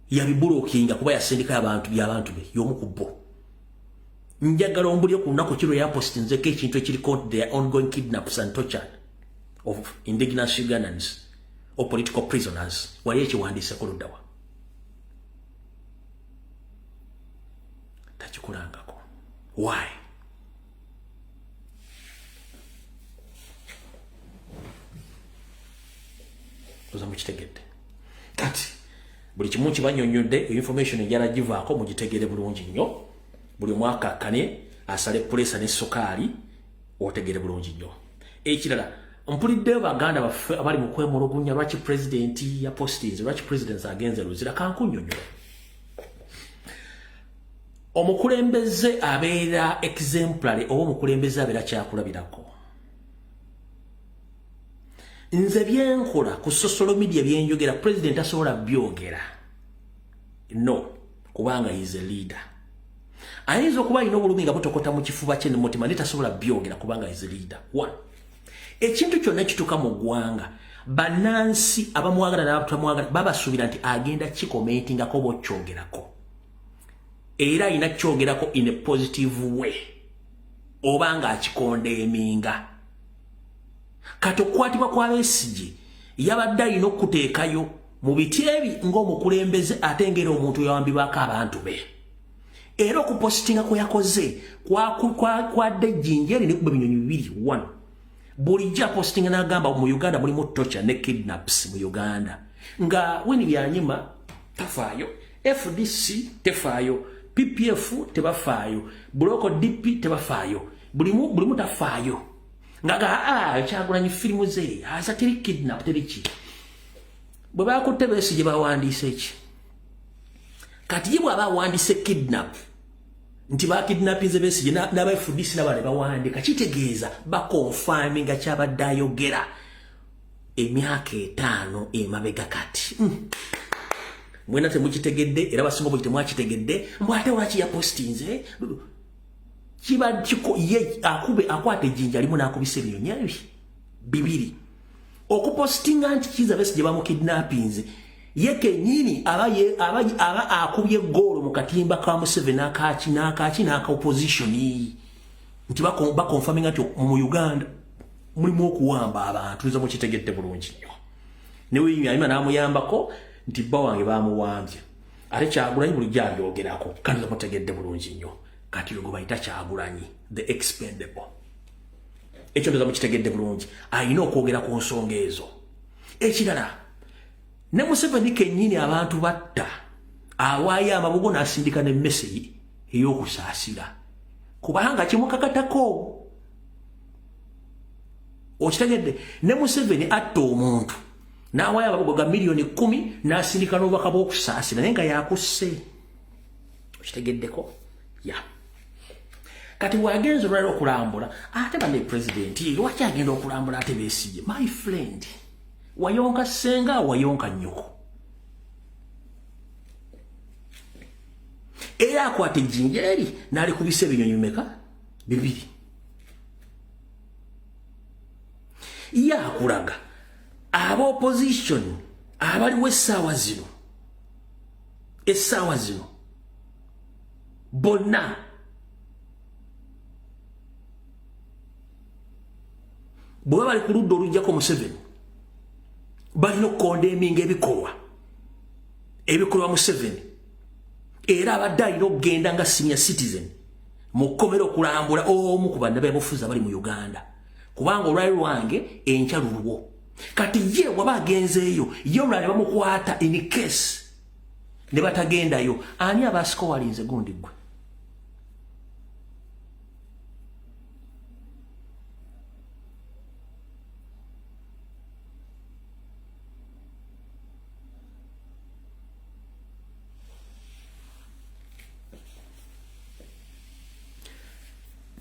yabibulokinga kuba yasindika abantu by'abantu be, y'omu ku bo. Njagala ombulire ku lunaku kiro yapostinzeko ekintu ekiri contre their ongoing kidnaps and torture of indigenous Ugandans or political prisoners. Wali ekiwandiiseko luddawa? Takikolangako. Why? Oza mukitegedde. Kati buli kimu kibanyonyodde, information enjala givaako mugitegere bulungi nnyo. Buli omwaka akkane asale pulesa ne sukaali otegere bulungi nnyo. Ekirala, mpuliddeyo baganda baffe abali mu kwemulugunya lwaki president ya postinze, lwaki president agenze Luzira. Kankunnyonnyola. Omukulembeze abeera exemplary oba omukulembeze abeera kyakulabirako. Nze byenkola ku social media byenjogera, president asobola byogera? No, kubanga is a leader. Ayinza okuba alina obulumi nga butokota mu kifuba kye ne mutima, naye tasobola byogera kubanga is a leader. One, ekintu kyonna ekituuka mu ggwanga, bannansi abamwagala n'abatamwagala babasuubira nti agenda kikomentingako oba okyogerako, era alina kyogerako in a positive way oba ng'akikondeeminga. Kati okukwatibwa kwa Besigye yabadde alina okuteekayo mu biti ebi ng'omukulembeze ate ngeri omuntu yawambibwako abantu be. Era okupositinga kwe yakoze kwadde ejjinja eri nekuba ebinyonyi bibiri. One, bulijjo apositinga n'agamba mu Uganda mulimu torture ne kidnaps mu Uganda, nga Winnie Byanyima tafaayo, FDC tefaayo, PPF tebafaayo, Bloc DP tebafaayo, bulimu tafaayo. Nga Kyagulanyi firimu ze aza teri kidnap teri ki. Bwe bakutte Besigye bawandiise ki? Kati ye bw'aba awandiise kidnap nti bakidnapinze Besigye n'aba FDC n'abalala bawandiika, kitegeeza bakonfaminga kyabadde ayogera emyaka 5 emabega. Kati mwena temukitegedde, era basinga obungi temwakitegedde. Mbw ate lwaki yapostinze? Kiba kiko ye akube akwata ejjinja limu n'akubisa ebinyonyi ebi bibiri. Okupostinga nti Kizza Besigye bamukidnappinze, ye kennyini aba akubye goolo mu katimba ka Museveni n'akaaki n'akaaki n'aka opposition, nti baconfirminga nti mu Uganda mulimu okuwamba abantu. Nza mukitegedde bulungi nnyo. Ne Ayima n'amuyambako nti bba wange bamuwambye, ate Kyagulanyi bulijjo abyogerako. Kandi nza mutegedde bulungi nnyo. Kati oyo gwe bayita Kyagulanyi the expendable, ekyo ndoza mukitegedde bulungi, alina okwogera ku nsonga ezo. Ekirala, ne Museveni kennyini abantu batta, awaayo amabugo n'asindika ne message ey'okusaasira, kubanga kimukakatako. Okitegedde? Ne Museveni atta omuntu n'awaayo amabugo ga miliyoni 10 n'asindika n'obubaka bw'okusaasira, naye nga yakusse. Okitegeddeko? Ya, kati wagenza olwaliro okulambula, ate bane pulezidenti lwaki agenda okulambula ate Besigye? My friend, wayonka ssenga, wayonka nnyoko, era akwata ejjinja eri n'alikubisa ebinyonyi bimeka? Bibiri. Ye akulaga aba opposition abaliwo essaawa zino bonna bwe baba bali ku ludda olujjako Museveni, balina okucondemninga ebikolwa Museveni. Era abadde alina okugenda nga senior citizen mu kkomera okulambula omu ku bannabyabufuzi abali mu Uganda, kubanga olwali lwange enkya lulwo. Kati ye waba agenzeeyo ye, olulala ne bamukwata, in case ne batagendayo, ani abasikowalinze gundi gwe?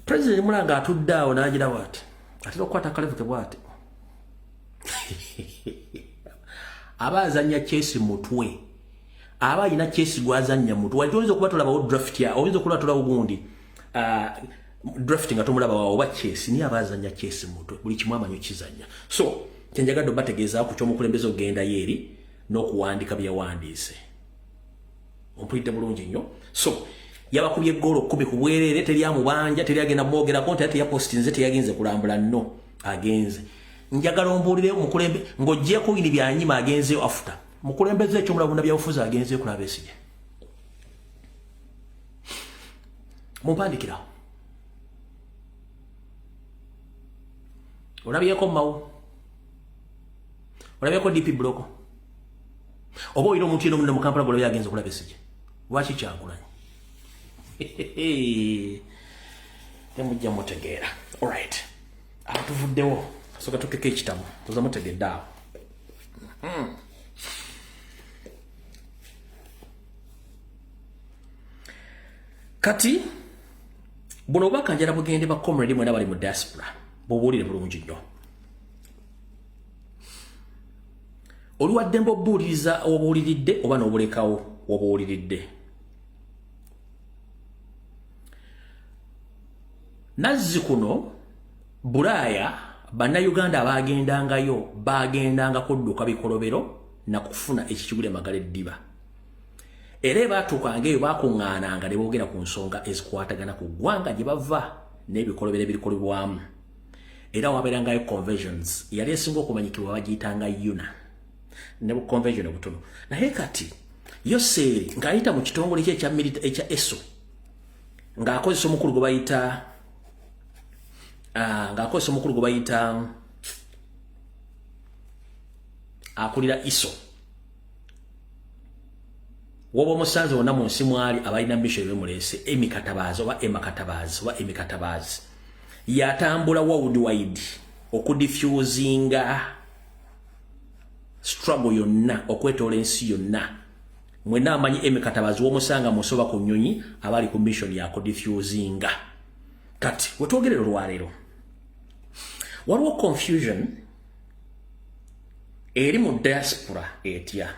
President Mulanga atudde awo n'agira bw'ati, atera okukwata akalevu ke bw'ati, aba azannya chess mutwe, aba alina chess gw'azannya mutwe. Wali oyinza okuba tolabawo draft ya, oyinza okuba tolawo gundi draft nga tomulaba wawo oba chess, niye aba azannya chess mutwe, buli kimu amanyi okizannya. So kyenjagadde obategeezaako ku ky'omukulembeze okugendayo eri n'okuwandika bye yawandiise, ompulidde bulungi nnyo? So yabakubye eggoolo 10 ku bwereere, teri amubanja, teri agenda mwogerako nti ate yapostinze, teyagenze kulambula. Nno agenze. Njagala ombuulire, mukulembe ng'oggyeeko Winnie Byanyima agenzeyo after mukulembeze ekyomulabunda byabufuzi agenzeyo kulaba Besigye, mumpandikirawo. Olabyeko mawo, olabyeko DP Bloc, oba olina omuntu yena omunene mu Kampala gwolabye agenze okulaba Besigye? Lwaki Kyagulanyi? Temujja mutegeera. Alright, awo tuvuddewo, soka tukeko ekitabo, tuza mutegedde awo. Kati buno obubaka njala bugende ba comrade mwena bali mu diaspora, bubuulire bulungi nnyo. Oli waddembe obuuliriza obuuliridde oba n'obulekawo obuwuliridde. Nazzi kuno Bulaaya, Bannayuganda abagendangayo bagendanga kudduka bikolobero nakufuna ekikigula emagala eddiba, era ebatuukanga eyo bakuŋŋaananga ne boogera ku nsonga ezikwatagana ku ggwanga gye bava n'ebikolobero ebirikolebwamu. Era wabeerangayo conventions, yali esinga okumanyikibwa bagiyitanga UNAA, ne bu convention obutono. Naye kati Yoseeri ng'ayita mu kitongole kye ekya ekya ESO, ng'akozesa omukulu gwe bayita akulira ISO, woba omusanze wonna mu nsi mwali abalina mission bemuleese, Emi Katabaazi oba Emma Katabaazi oba Emi Katabaazi, yatambula worldwide okudiffusinga struggle yonna okwetoola ensi yonna. Mwenna amanyi Emi Katabaazi, womusanga musoba ku nnyonyi, abali ku mission yakudiffusinga. Kati wetwogerera olwaleero, waliwo confusion eri mu diaspora etya.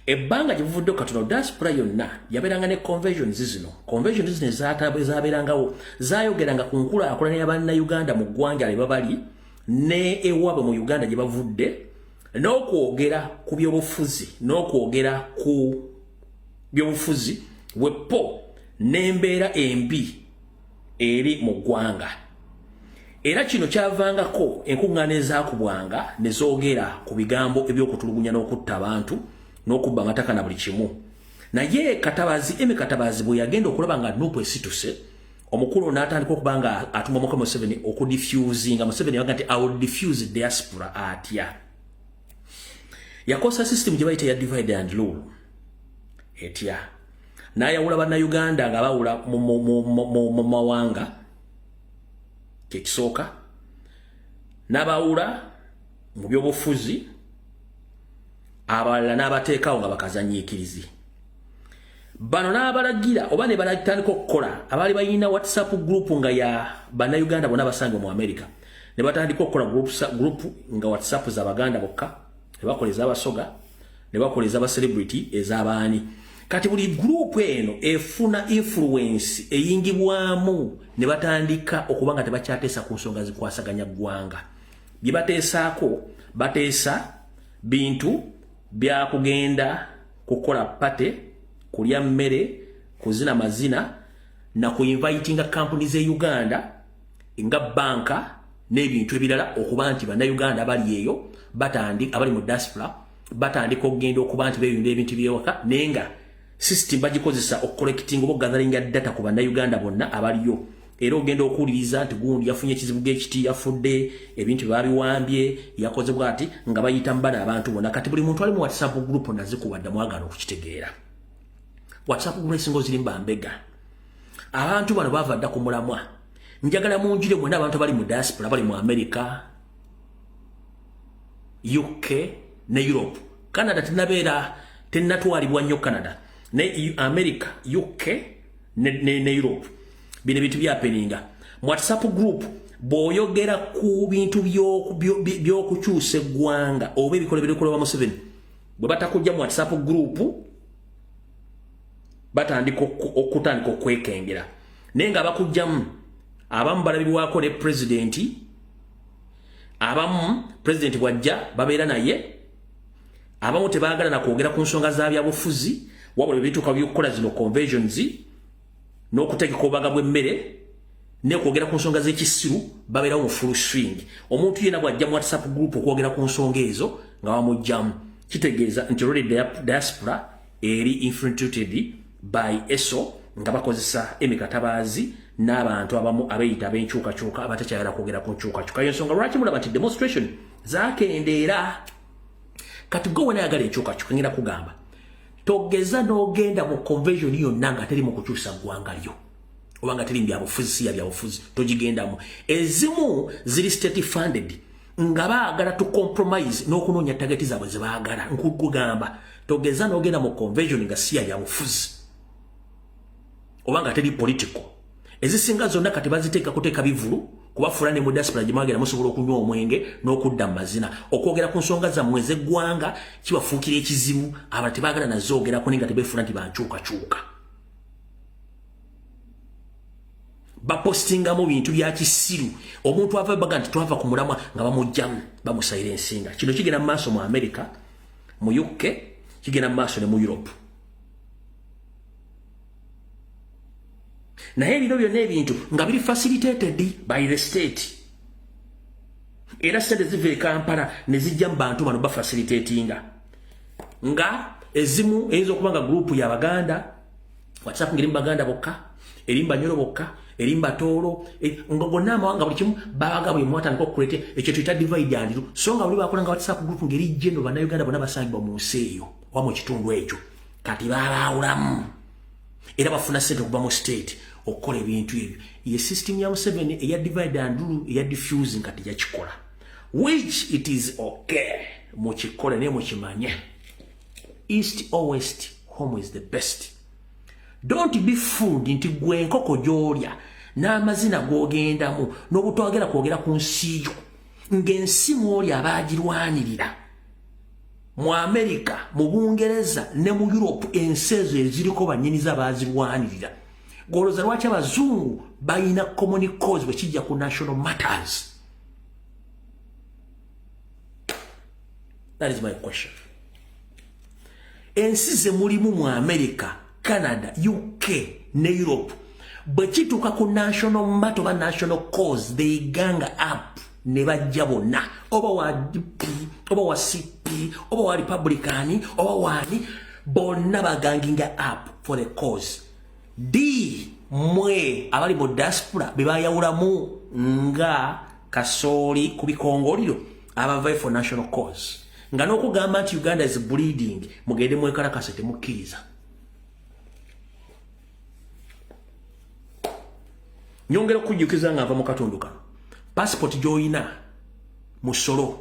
Ebbanga gye buvudde katono, diaspora yonna yabeeranga ne conventions zino. Conventions zino ezabeerangawo zayogeranga ku nkulaakulana ya Bannayuganda mu ggwanga lye babali. Ne ewaabwe mu Uganda gye bavudde, n'okwogera ku byobufuzi, n'okwogera ku byobufuzi bwepo n'embeera embi eri mu ggwanga. Era kino kyavangako enkuŋŋaana ezaakubwanga ne zoogera ku bigambo eby'okutulugunya n'okutta abantu n'okubba amataka na buli kimu. Naye Katabazi, Emi Katabazi, bwe yagenda okulaba nga NUP esituse, omukulu n'atandika okuba nga atuma Mukama Museveni okudiffusinga. Museveni yaga nti, "I will diffuse diaspora." Atya? Yakosa system gye bayita ya divide and rule. Etya? N'ayawula Bannayuganda nga bawula mu mawanga, kyekisooka, n'abawula mu byobufuzi, abalala n'abateekawo nga bakazanyiikirizi. Bano n'abalagira oba ne balatandika okukola abaali balina WhatsApp group nga ya Bannayuganda bonna basangibwa mu America, ne batandika okukola group nga WhatsApp z'Abaganda bokka, ne bakola ez'Abasoga, ne bakola ez'abacelebrity, ez'abaani. Kati buli group eno efuna influence eyingibwamu, ne batandika okuba nga tebakyateesa ku nsonga zikwasaganya ggwanga. Bye bateesaako, bateesa bintu byakugenda kukola party, kulya mmere, kuzina mazina na kuinvitinga kampuni ze Uganda nga banka n'ebintu ebirala, okuba nti Bannayuganda bali eyo batandi abali mu diaspora batandika okugenda okuba nti beeyunda ebintu byewaka, naye nga system bagikozesa okucollecting oba gathering data ku Bannayuganda bonna abaliyo. Era ogenda okuwuliriza nti gundi yafunye ekizibu g'ekiti, yafudde, ebintu babiwambye, yakoze bwati, nga bayita mu bano abantu bonna. Kati buli muntu ali mu WhatsApp group nazikubadda mwagala okukitegeera, WhatsApp group esinga ozirimu bambega. Abantu bano bava dda ku mulamwa. Njagala munjire mwena abantu abali mu diaspora, bali mu America, UK ne Europe. Canada tenabeera, tenatwalibwa nnyo Canada, ne America, UK ne Europe. Bino ebintu byahappeninga mu WhatsApp group. Bw'oyogera ku bintu by'okukyusa eggwanga oba ebikolwa ebikolebwa Museveni, bwe batakujja mu WhatsApp group, batandika okutandika okwekengera. Naye nga bakujjamu, abamu balabibwako ne pulezidenti, abamu pulezidenti bwajja babeera naye, abamu tebaagala na kwogera ku nsonga za byabufuzi, wabula bebituuka byokukola zino conventions n'okutegeka obubaga bw'emmere nekwogera ku nsonga z'ekisiru, babeerawo mu full swing. Omuntu yenna bw'ajja mu WhatsApp group okwogera ku nsonga ezo nga bamugjamu, kitegeeza nti already diaspora eri infiltrated by eso, nga bakozesa emikatabaazi n'abantu abamu abeeyita ab'enkyukakyuka abatakyayala kwogera ku nkyukakyuka. Yo nsonga lwaki mulaba nti demonstration zakendeera. Kati gwe wena ayagala enkyukakyuka, ngenda kugamba, togeza n'ogenda mu convention yonna nga teri mu kukyusa ggwanga lyo oba nga teri mu byabufuzi, si ya byabufuzi, togigendamu. Ezimu ziri state funded, nga baagala to compromise n'okunoonya target zaabwe ze baagala. Nkugamba, togeza n'ogenda mu convention nga si ya byabufuzi oba nga teri political. Ezisinga zonna kati baziteeka kuteeka bivulu kubafuula ne mu diaspora gye mwagenda musobola okunywa omwenge n'okudda mu mazina. Okwogera ku nsonga zammwe ez'eggwanga kibafuukira ekizibu. Abantu tebaagala nazoogerako, naye nga tebeefuula nti bankyukakyuka. Bapostingamu bintu bya kisiru. Omuntu ava baga nti twava ku mulamwa, nga bamugjamu, bamusayira ensinga. Kino kigenda mu maaso mu America, mu UK, kigenda mu maaso ne mu Europe. Naye bino byonna ebintu nga biri facilitated by the state, era sente ziva e Kampala ne zijja mu bantu bano bafacilitatinga, nga ezimu eyinza okuba nga group y'Abaganda WhatsApp, ngeri mu Baganda bokka, eri mu Banyoro bokka, eri mu Batoolo, nga gonna amawanga buli kimu babaga buli mwatandika okukulete ekyo tuyita divide and rule. So nga buli bakola nga WhatsApp group ngeri jeno Bannayuganda bonna basangibwa mu nsi eyo oba mu kitundu ekyo, kati babaawulamu era bafuna sente okuva mu state okukola ebintu ebyo. Ye system ya Museveni eya divide and rule, eya diffusing, kati yakikola, which it is okay, mukikole, naye mukimanye, east or west, home is the best. Don't be fooled nti gwe enkoko gy'olya n'amazina g'ogendamu n'obutwagera kwogera ku nsi yo, ng'ensi mwoli abaagirwanirira mu Amerika, mu Bungereza ne mu Europe. Ensi ezo eziriko bannyiniza baazirwanirira. Golooza lwaki abazungu balina common cause bwe kijja ku national matters? That is my question. Ensi ze mulimu mu America, Canada, UK ne Europe, bwe kituuka ku national matter oba national cause, they gang up ne bajja bonna, oba wa DP oba wa CP oba wa Republican oba wani, bonna baganginga up for the cause. D mwe abali mu diaspora be bayawulamu nga kasooli ku bikongoliro abavayo for national cause, nga n'okugamba nti Uganda is bleeding, mugende mwekalakase, temukkiriza. Nyongera okujjukiza nga nva mu katundu kano, passport gy'olina musolo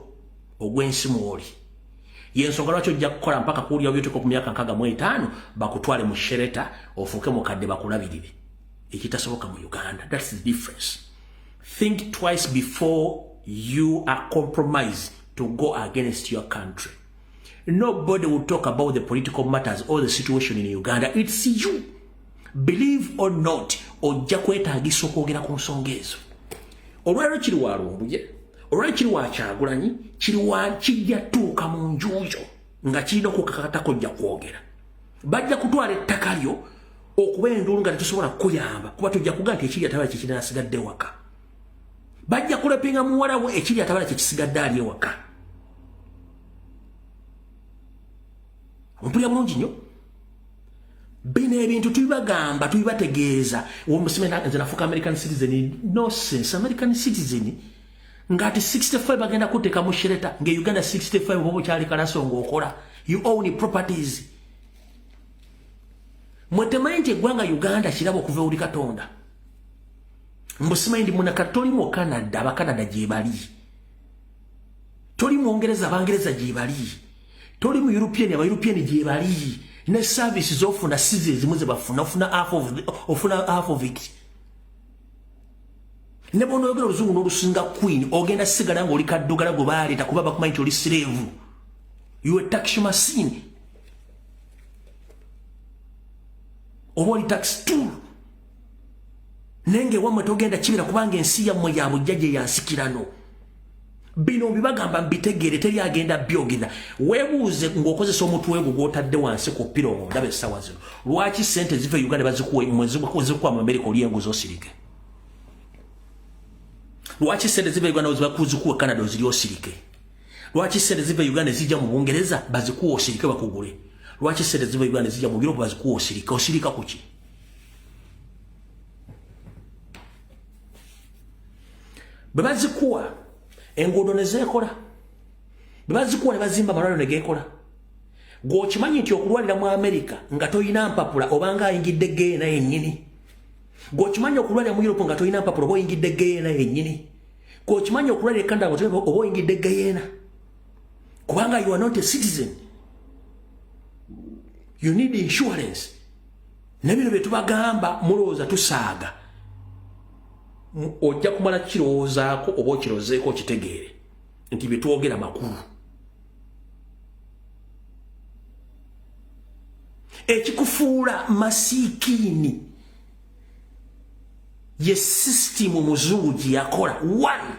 ogw'ensi mwoli. Yensonga lwaki ojja kukola mpaka kuwulira byotuuka ku myaka 65 bakutwale mu shelter, ofuuke mukadde, bakulabirire, ekitasoboka mu Uganda. That's the difference. Think twice before you are compromised to go against your country. Nobody will talk about the political matters or the situation in Uganda. It's you. Believe or not, ojja kwetaagisa okwogera ku nsonga ezo. Olwaleero kiri wa Lumbuye, olwaleero kiri wa Kyagulanyi, kiri wa kijja tuuka mu njuyo nga kirina okukakatako, ojja kwogera. Bajja kutwala ettaka lyo okuba enduulu nga tetusobola kukuyamba, kuba tujja kugaa nti ekiri atabala kyekinasigadde ewaka. Bajja kulepinga muwala we, ekiri atabala kyekisigadde ali ewaka. Ompulira bulungi nnyo? Bino ebintu tubibagamba, tubibategeeza. Nze nafuuka American citizen. Nonsense. American citizen ng'ati 65 bagenda kuteeka mu shelter, nga Uganda 65 oba okyali kalaso ng'okola, you own properties. Mwe temanyi nti eggwanga Uganda kirabo okuva ewuli Katonda. Mbusimanyi ndi munaka. Toli mu Canada, Abacanada gye bali. Toli mu Ngereza, Abangereza gye bali. Toli mu European, aba European gye bali. Ne service zofuna size ezimu ze bafuna, ofuna half of it. Ne bw'onoyogera oluzungu n'olusinga queen, ogenda sigala ng'oli kaddugala gwe baaleeta, kuba bakumanyi nti oli slave. You a tax machine oba oli tax tool. Naye ng'ewammwe togenda kibira, kubanga ensi yammwe ya bujjajja yansikirano. Bino mbibagamba mbitegeere, teri agenda byogera. Weebuuze ng'okozesa omutwe gwo gw'otadde wansi ku pillow ng'ondaba essaawa zino, lwaki sente ziva e Uganda bazikuwa zikuwa mu Amerika, oli enguzi osirike? Lwaki sente ziva e Uganda zikuwa Canada, oziri osirike? Lwaki sente ziva e Uganda zijja mu Bungereza bazikuwa osirike, bakugule? Lwaki sente ziva e Uganda zijja mu Europe bazikuwa osirike? Osirika kuki? Bwe bazikuwa, enguudo ne zeekola. Bwe bazikuwa, ne bazimba amalwaliro ne geekola. Gw'okimanyi nti okulwalira mu Amerika nga toyina mpapula obanga ayingidde geena yennyini? Gw'okimanyi okulwalira mu Europe nga toyina mpapula oba oyingidde geena yennyini? Gw'okimanyi okulwalira e Canada nga oba oyingidde geena, kubanga you are not a citizen, you need insurance. Ne bino bye tubagamba mulowooza tusaaga. Ojja kumala kirowoozaako oba okirozeeko, okitegeere nti bye twogera makulu. Ekikufuula masiikiini ye sisitimu omuzungu gye yakola. One,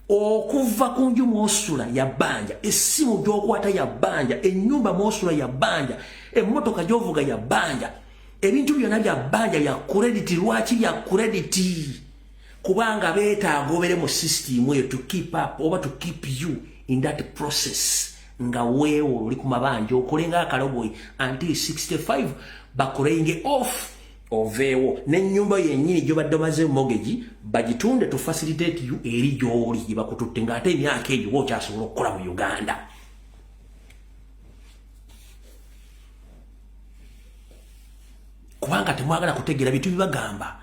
okuva ku nju mwosula ya bbanja, essimu gy'okwata ya bbanja, ennyumba mwosula ya bbanja, emmotoka gy'ovuga ya bbanja, ebintu byonna bya bbanja, bya credit. Lwaki bya credit? Kubanga beetaaga obeere mu sisitimu eyo to keep up oba to keep you in that process, nga weewo oli ku mabanja, okole ng'akaloboyi until 65 bakuleyinge off, oveewo n'ennyumba yennyini gy'obadde omaze mortgage bagitunde to facilitate you eri gy'oli gye bakututte, ng'ate emyaka egyo oba okyasobola okukola mu Uganda. Kubanga temwagala kutegeera bintu bibagamba.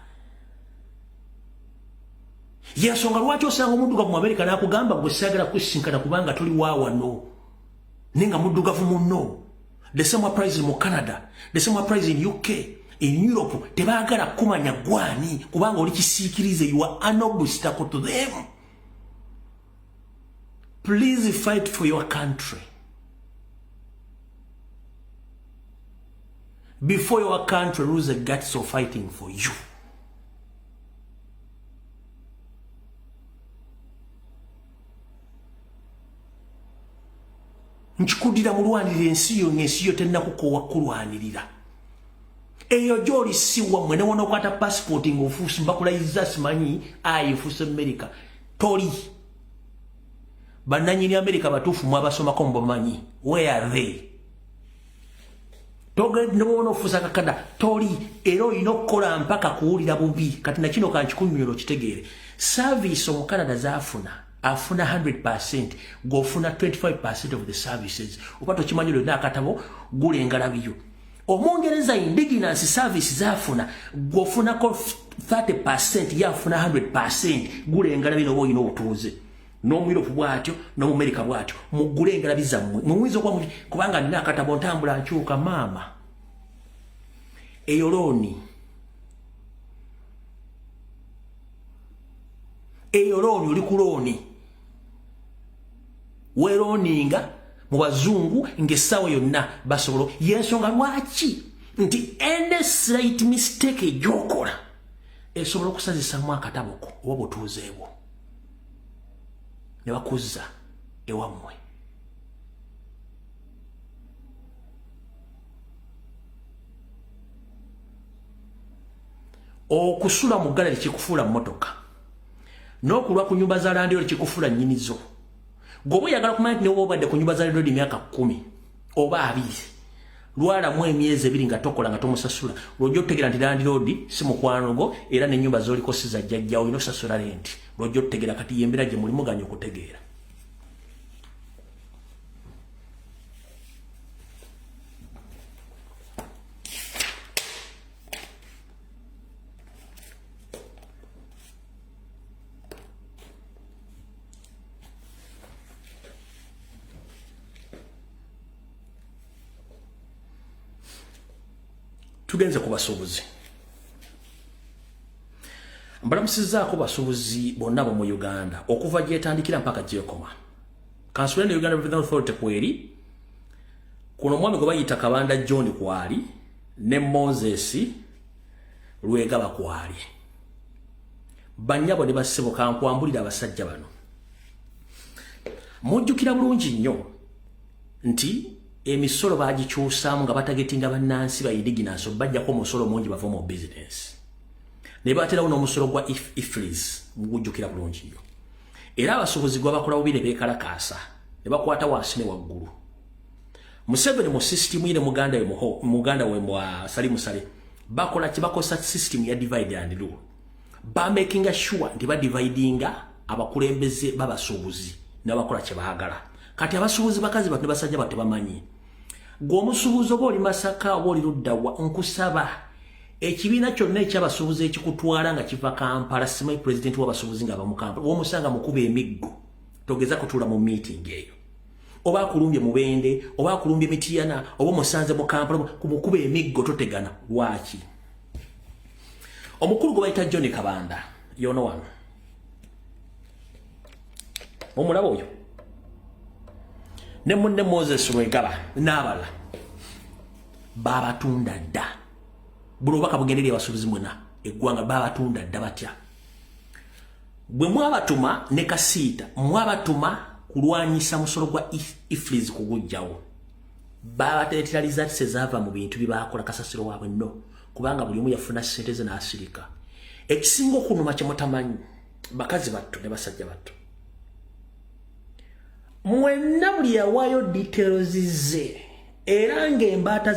Yensonga lwaki osanga omuddugavu mu Amerika n'akugamba, "Gwe saagala kusisinkana kubanga toli waawano," naye nga muddugavu munno. The same applies mu Canada, the same applies in UK, in Europe. Tebaagala kumanya gwani, kubanga oli kisiikirize. You are an obstacle to them. Please fight for your country before your country lose the guts of fighting for you. Nkikudira mulwanirira ensi yo, ng'ensi yo tennakukoowa kulwanirira. Eyo gy'oli si wammwe, ne wonookwata passport ng'ofuuse mbakulayiza simanyi ayi nfuuse America. Toli. Bannannyini America batuufu mwabasomako mubamanyi. Where are they? Ne bw'onoofuusa kakada toli, era olina okukola mpaka kuwulira bubi. Kati na kino kankikunnyonnyola okitegeere. Service Omukanada z'afuna, afuna 100%, gw'ofuna 25% of the services. Oba tokimanyi olina akatabo, gula engalabiyo. Omungereza indigenous service z'afuna, gw'ofunako 30%, ye afuna 100%, gula engalabi n'oba olina obutuuze. N'Omuyiropu bw'atyo, n'Omumerika bw'atyo, muggule engalabi zammwe. Muyinza okuba kubanga nina akatabo ntambula nkyuka maama. Eyo loan. Eyo loan, oli ku loan. Weerooninga mu bazungu ng'essaawa yonna basobola. Y'ensonga lwaki nti any slight mistake gy'okola esobola okusazisaamu akatabo ko oba obutuuze bwo. Ne bakuzza ewammwe. Okusula mu ggala tekikufuula mmotoka. N'okulwa ku nyumba za landlord kikufuula nnyinizo. Gwe oba oyagala kumanya nti ne bw'oba obadde ku nyumba za landlord emyaka 10 oba 20, lwalamu emyezi 2 nga tokola nga tomusasula, lw'ojja otutegeera nti landlord si mukwano gwo era n'ennyumba z'oliko si za jjajjawo, olina osasula renti. Lw'ojja otutegeera kati y'embeera gye mulimu ganya okutegeera. Tugenze ku basuubuzi. Mbalamusizzaako basuubuzi bonna bo mu Uganda okuva gyetandikira mpaka gyekoma. Kansule ne Uganda Revenue Authority kweri, kuno omwami gwe bayita Kabanda John kwali, ne Moses Lwegaba kwali. Bannyabo ne bassebo, kankwambulira abasajja bano. Mujjukira bulungi nnyo nti emisolo bagikyusaamu nga batagetinga bannansi ba indigenous bajjako omusolo mungi bava mu business. Ne baterawo n'omusolo gwa IFRIS, mugujjukira bulungi nnyo. Era abasuubuzi gwe bakola bubi ne beekalakaasa, ne bakwata wansi ne waggulu. Museveni mu system ye ne muganda we muganda we mwa Salimu Saleh bakola ki? Bakozesa system ya divide and rule. Ba making sure nti badividinga abakulembeze b'abasuubuzi n'abakola kye baagala. Kati abasuubuzi bakazi batu ne basajja batu tebamanyi. Gwe omusuubuzi oba oli Masaka oba oli ludda wa, nkusaba ekibiina kyonna eky'abasuubuzi ekikutwala nga kiva Kampala, simanyi pulezidenti w'abasuubuzi ng'ava mu Kampala, w'omusanga mukuba emiggo, togeza kutuula mu meeting eyo. Oba akulumbye Mubende, oba akulumbye Mityana, oba omusanze mu Kampala, kumukuba emiggo totegana. Lwaki? Omukulu gwe bayita John Kabanda, y'ono wano. Omulaba oyo? Ne munne Moses Lwegaba n'abalala babatunda dda. Buli obubaka bugenda eri abasuubuzi mwena eggwanga, babatunda dda. Batya? Bwe mwabatuma ne Kasiita, mwabatuma kulwanyisa musolo gwa IFRIS kuguggyawo. Babateetera results ezaava mu bintu bye baakola kasasiro waabwe nno, kubanga buli omu yafuna ssente ze n'asirika. Ekisinga okunuma kye mutamanyi, bakazi battu ne basajja battu, mwenna buli yawaayo details ze era ng'embaata za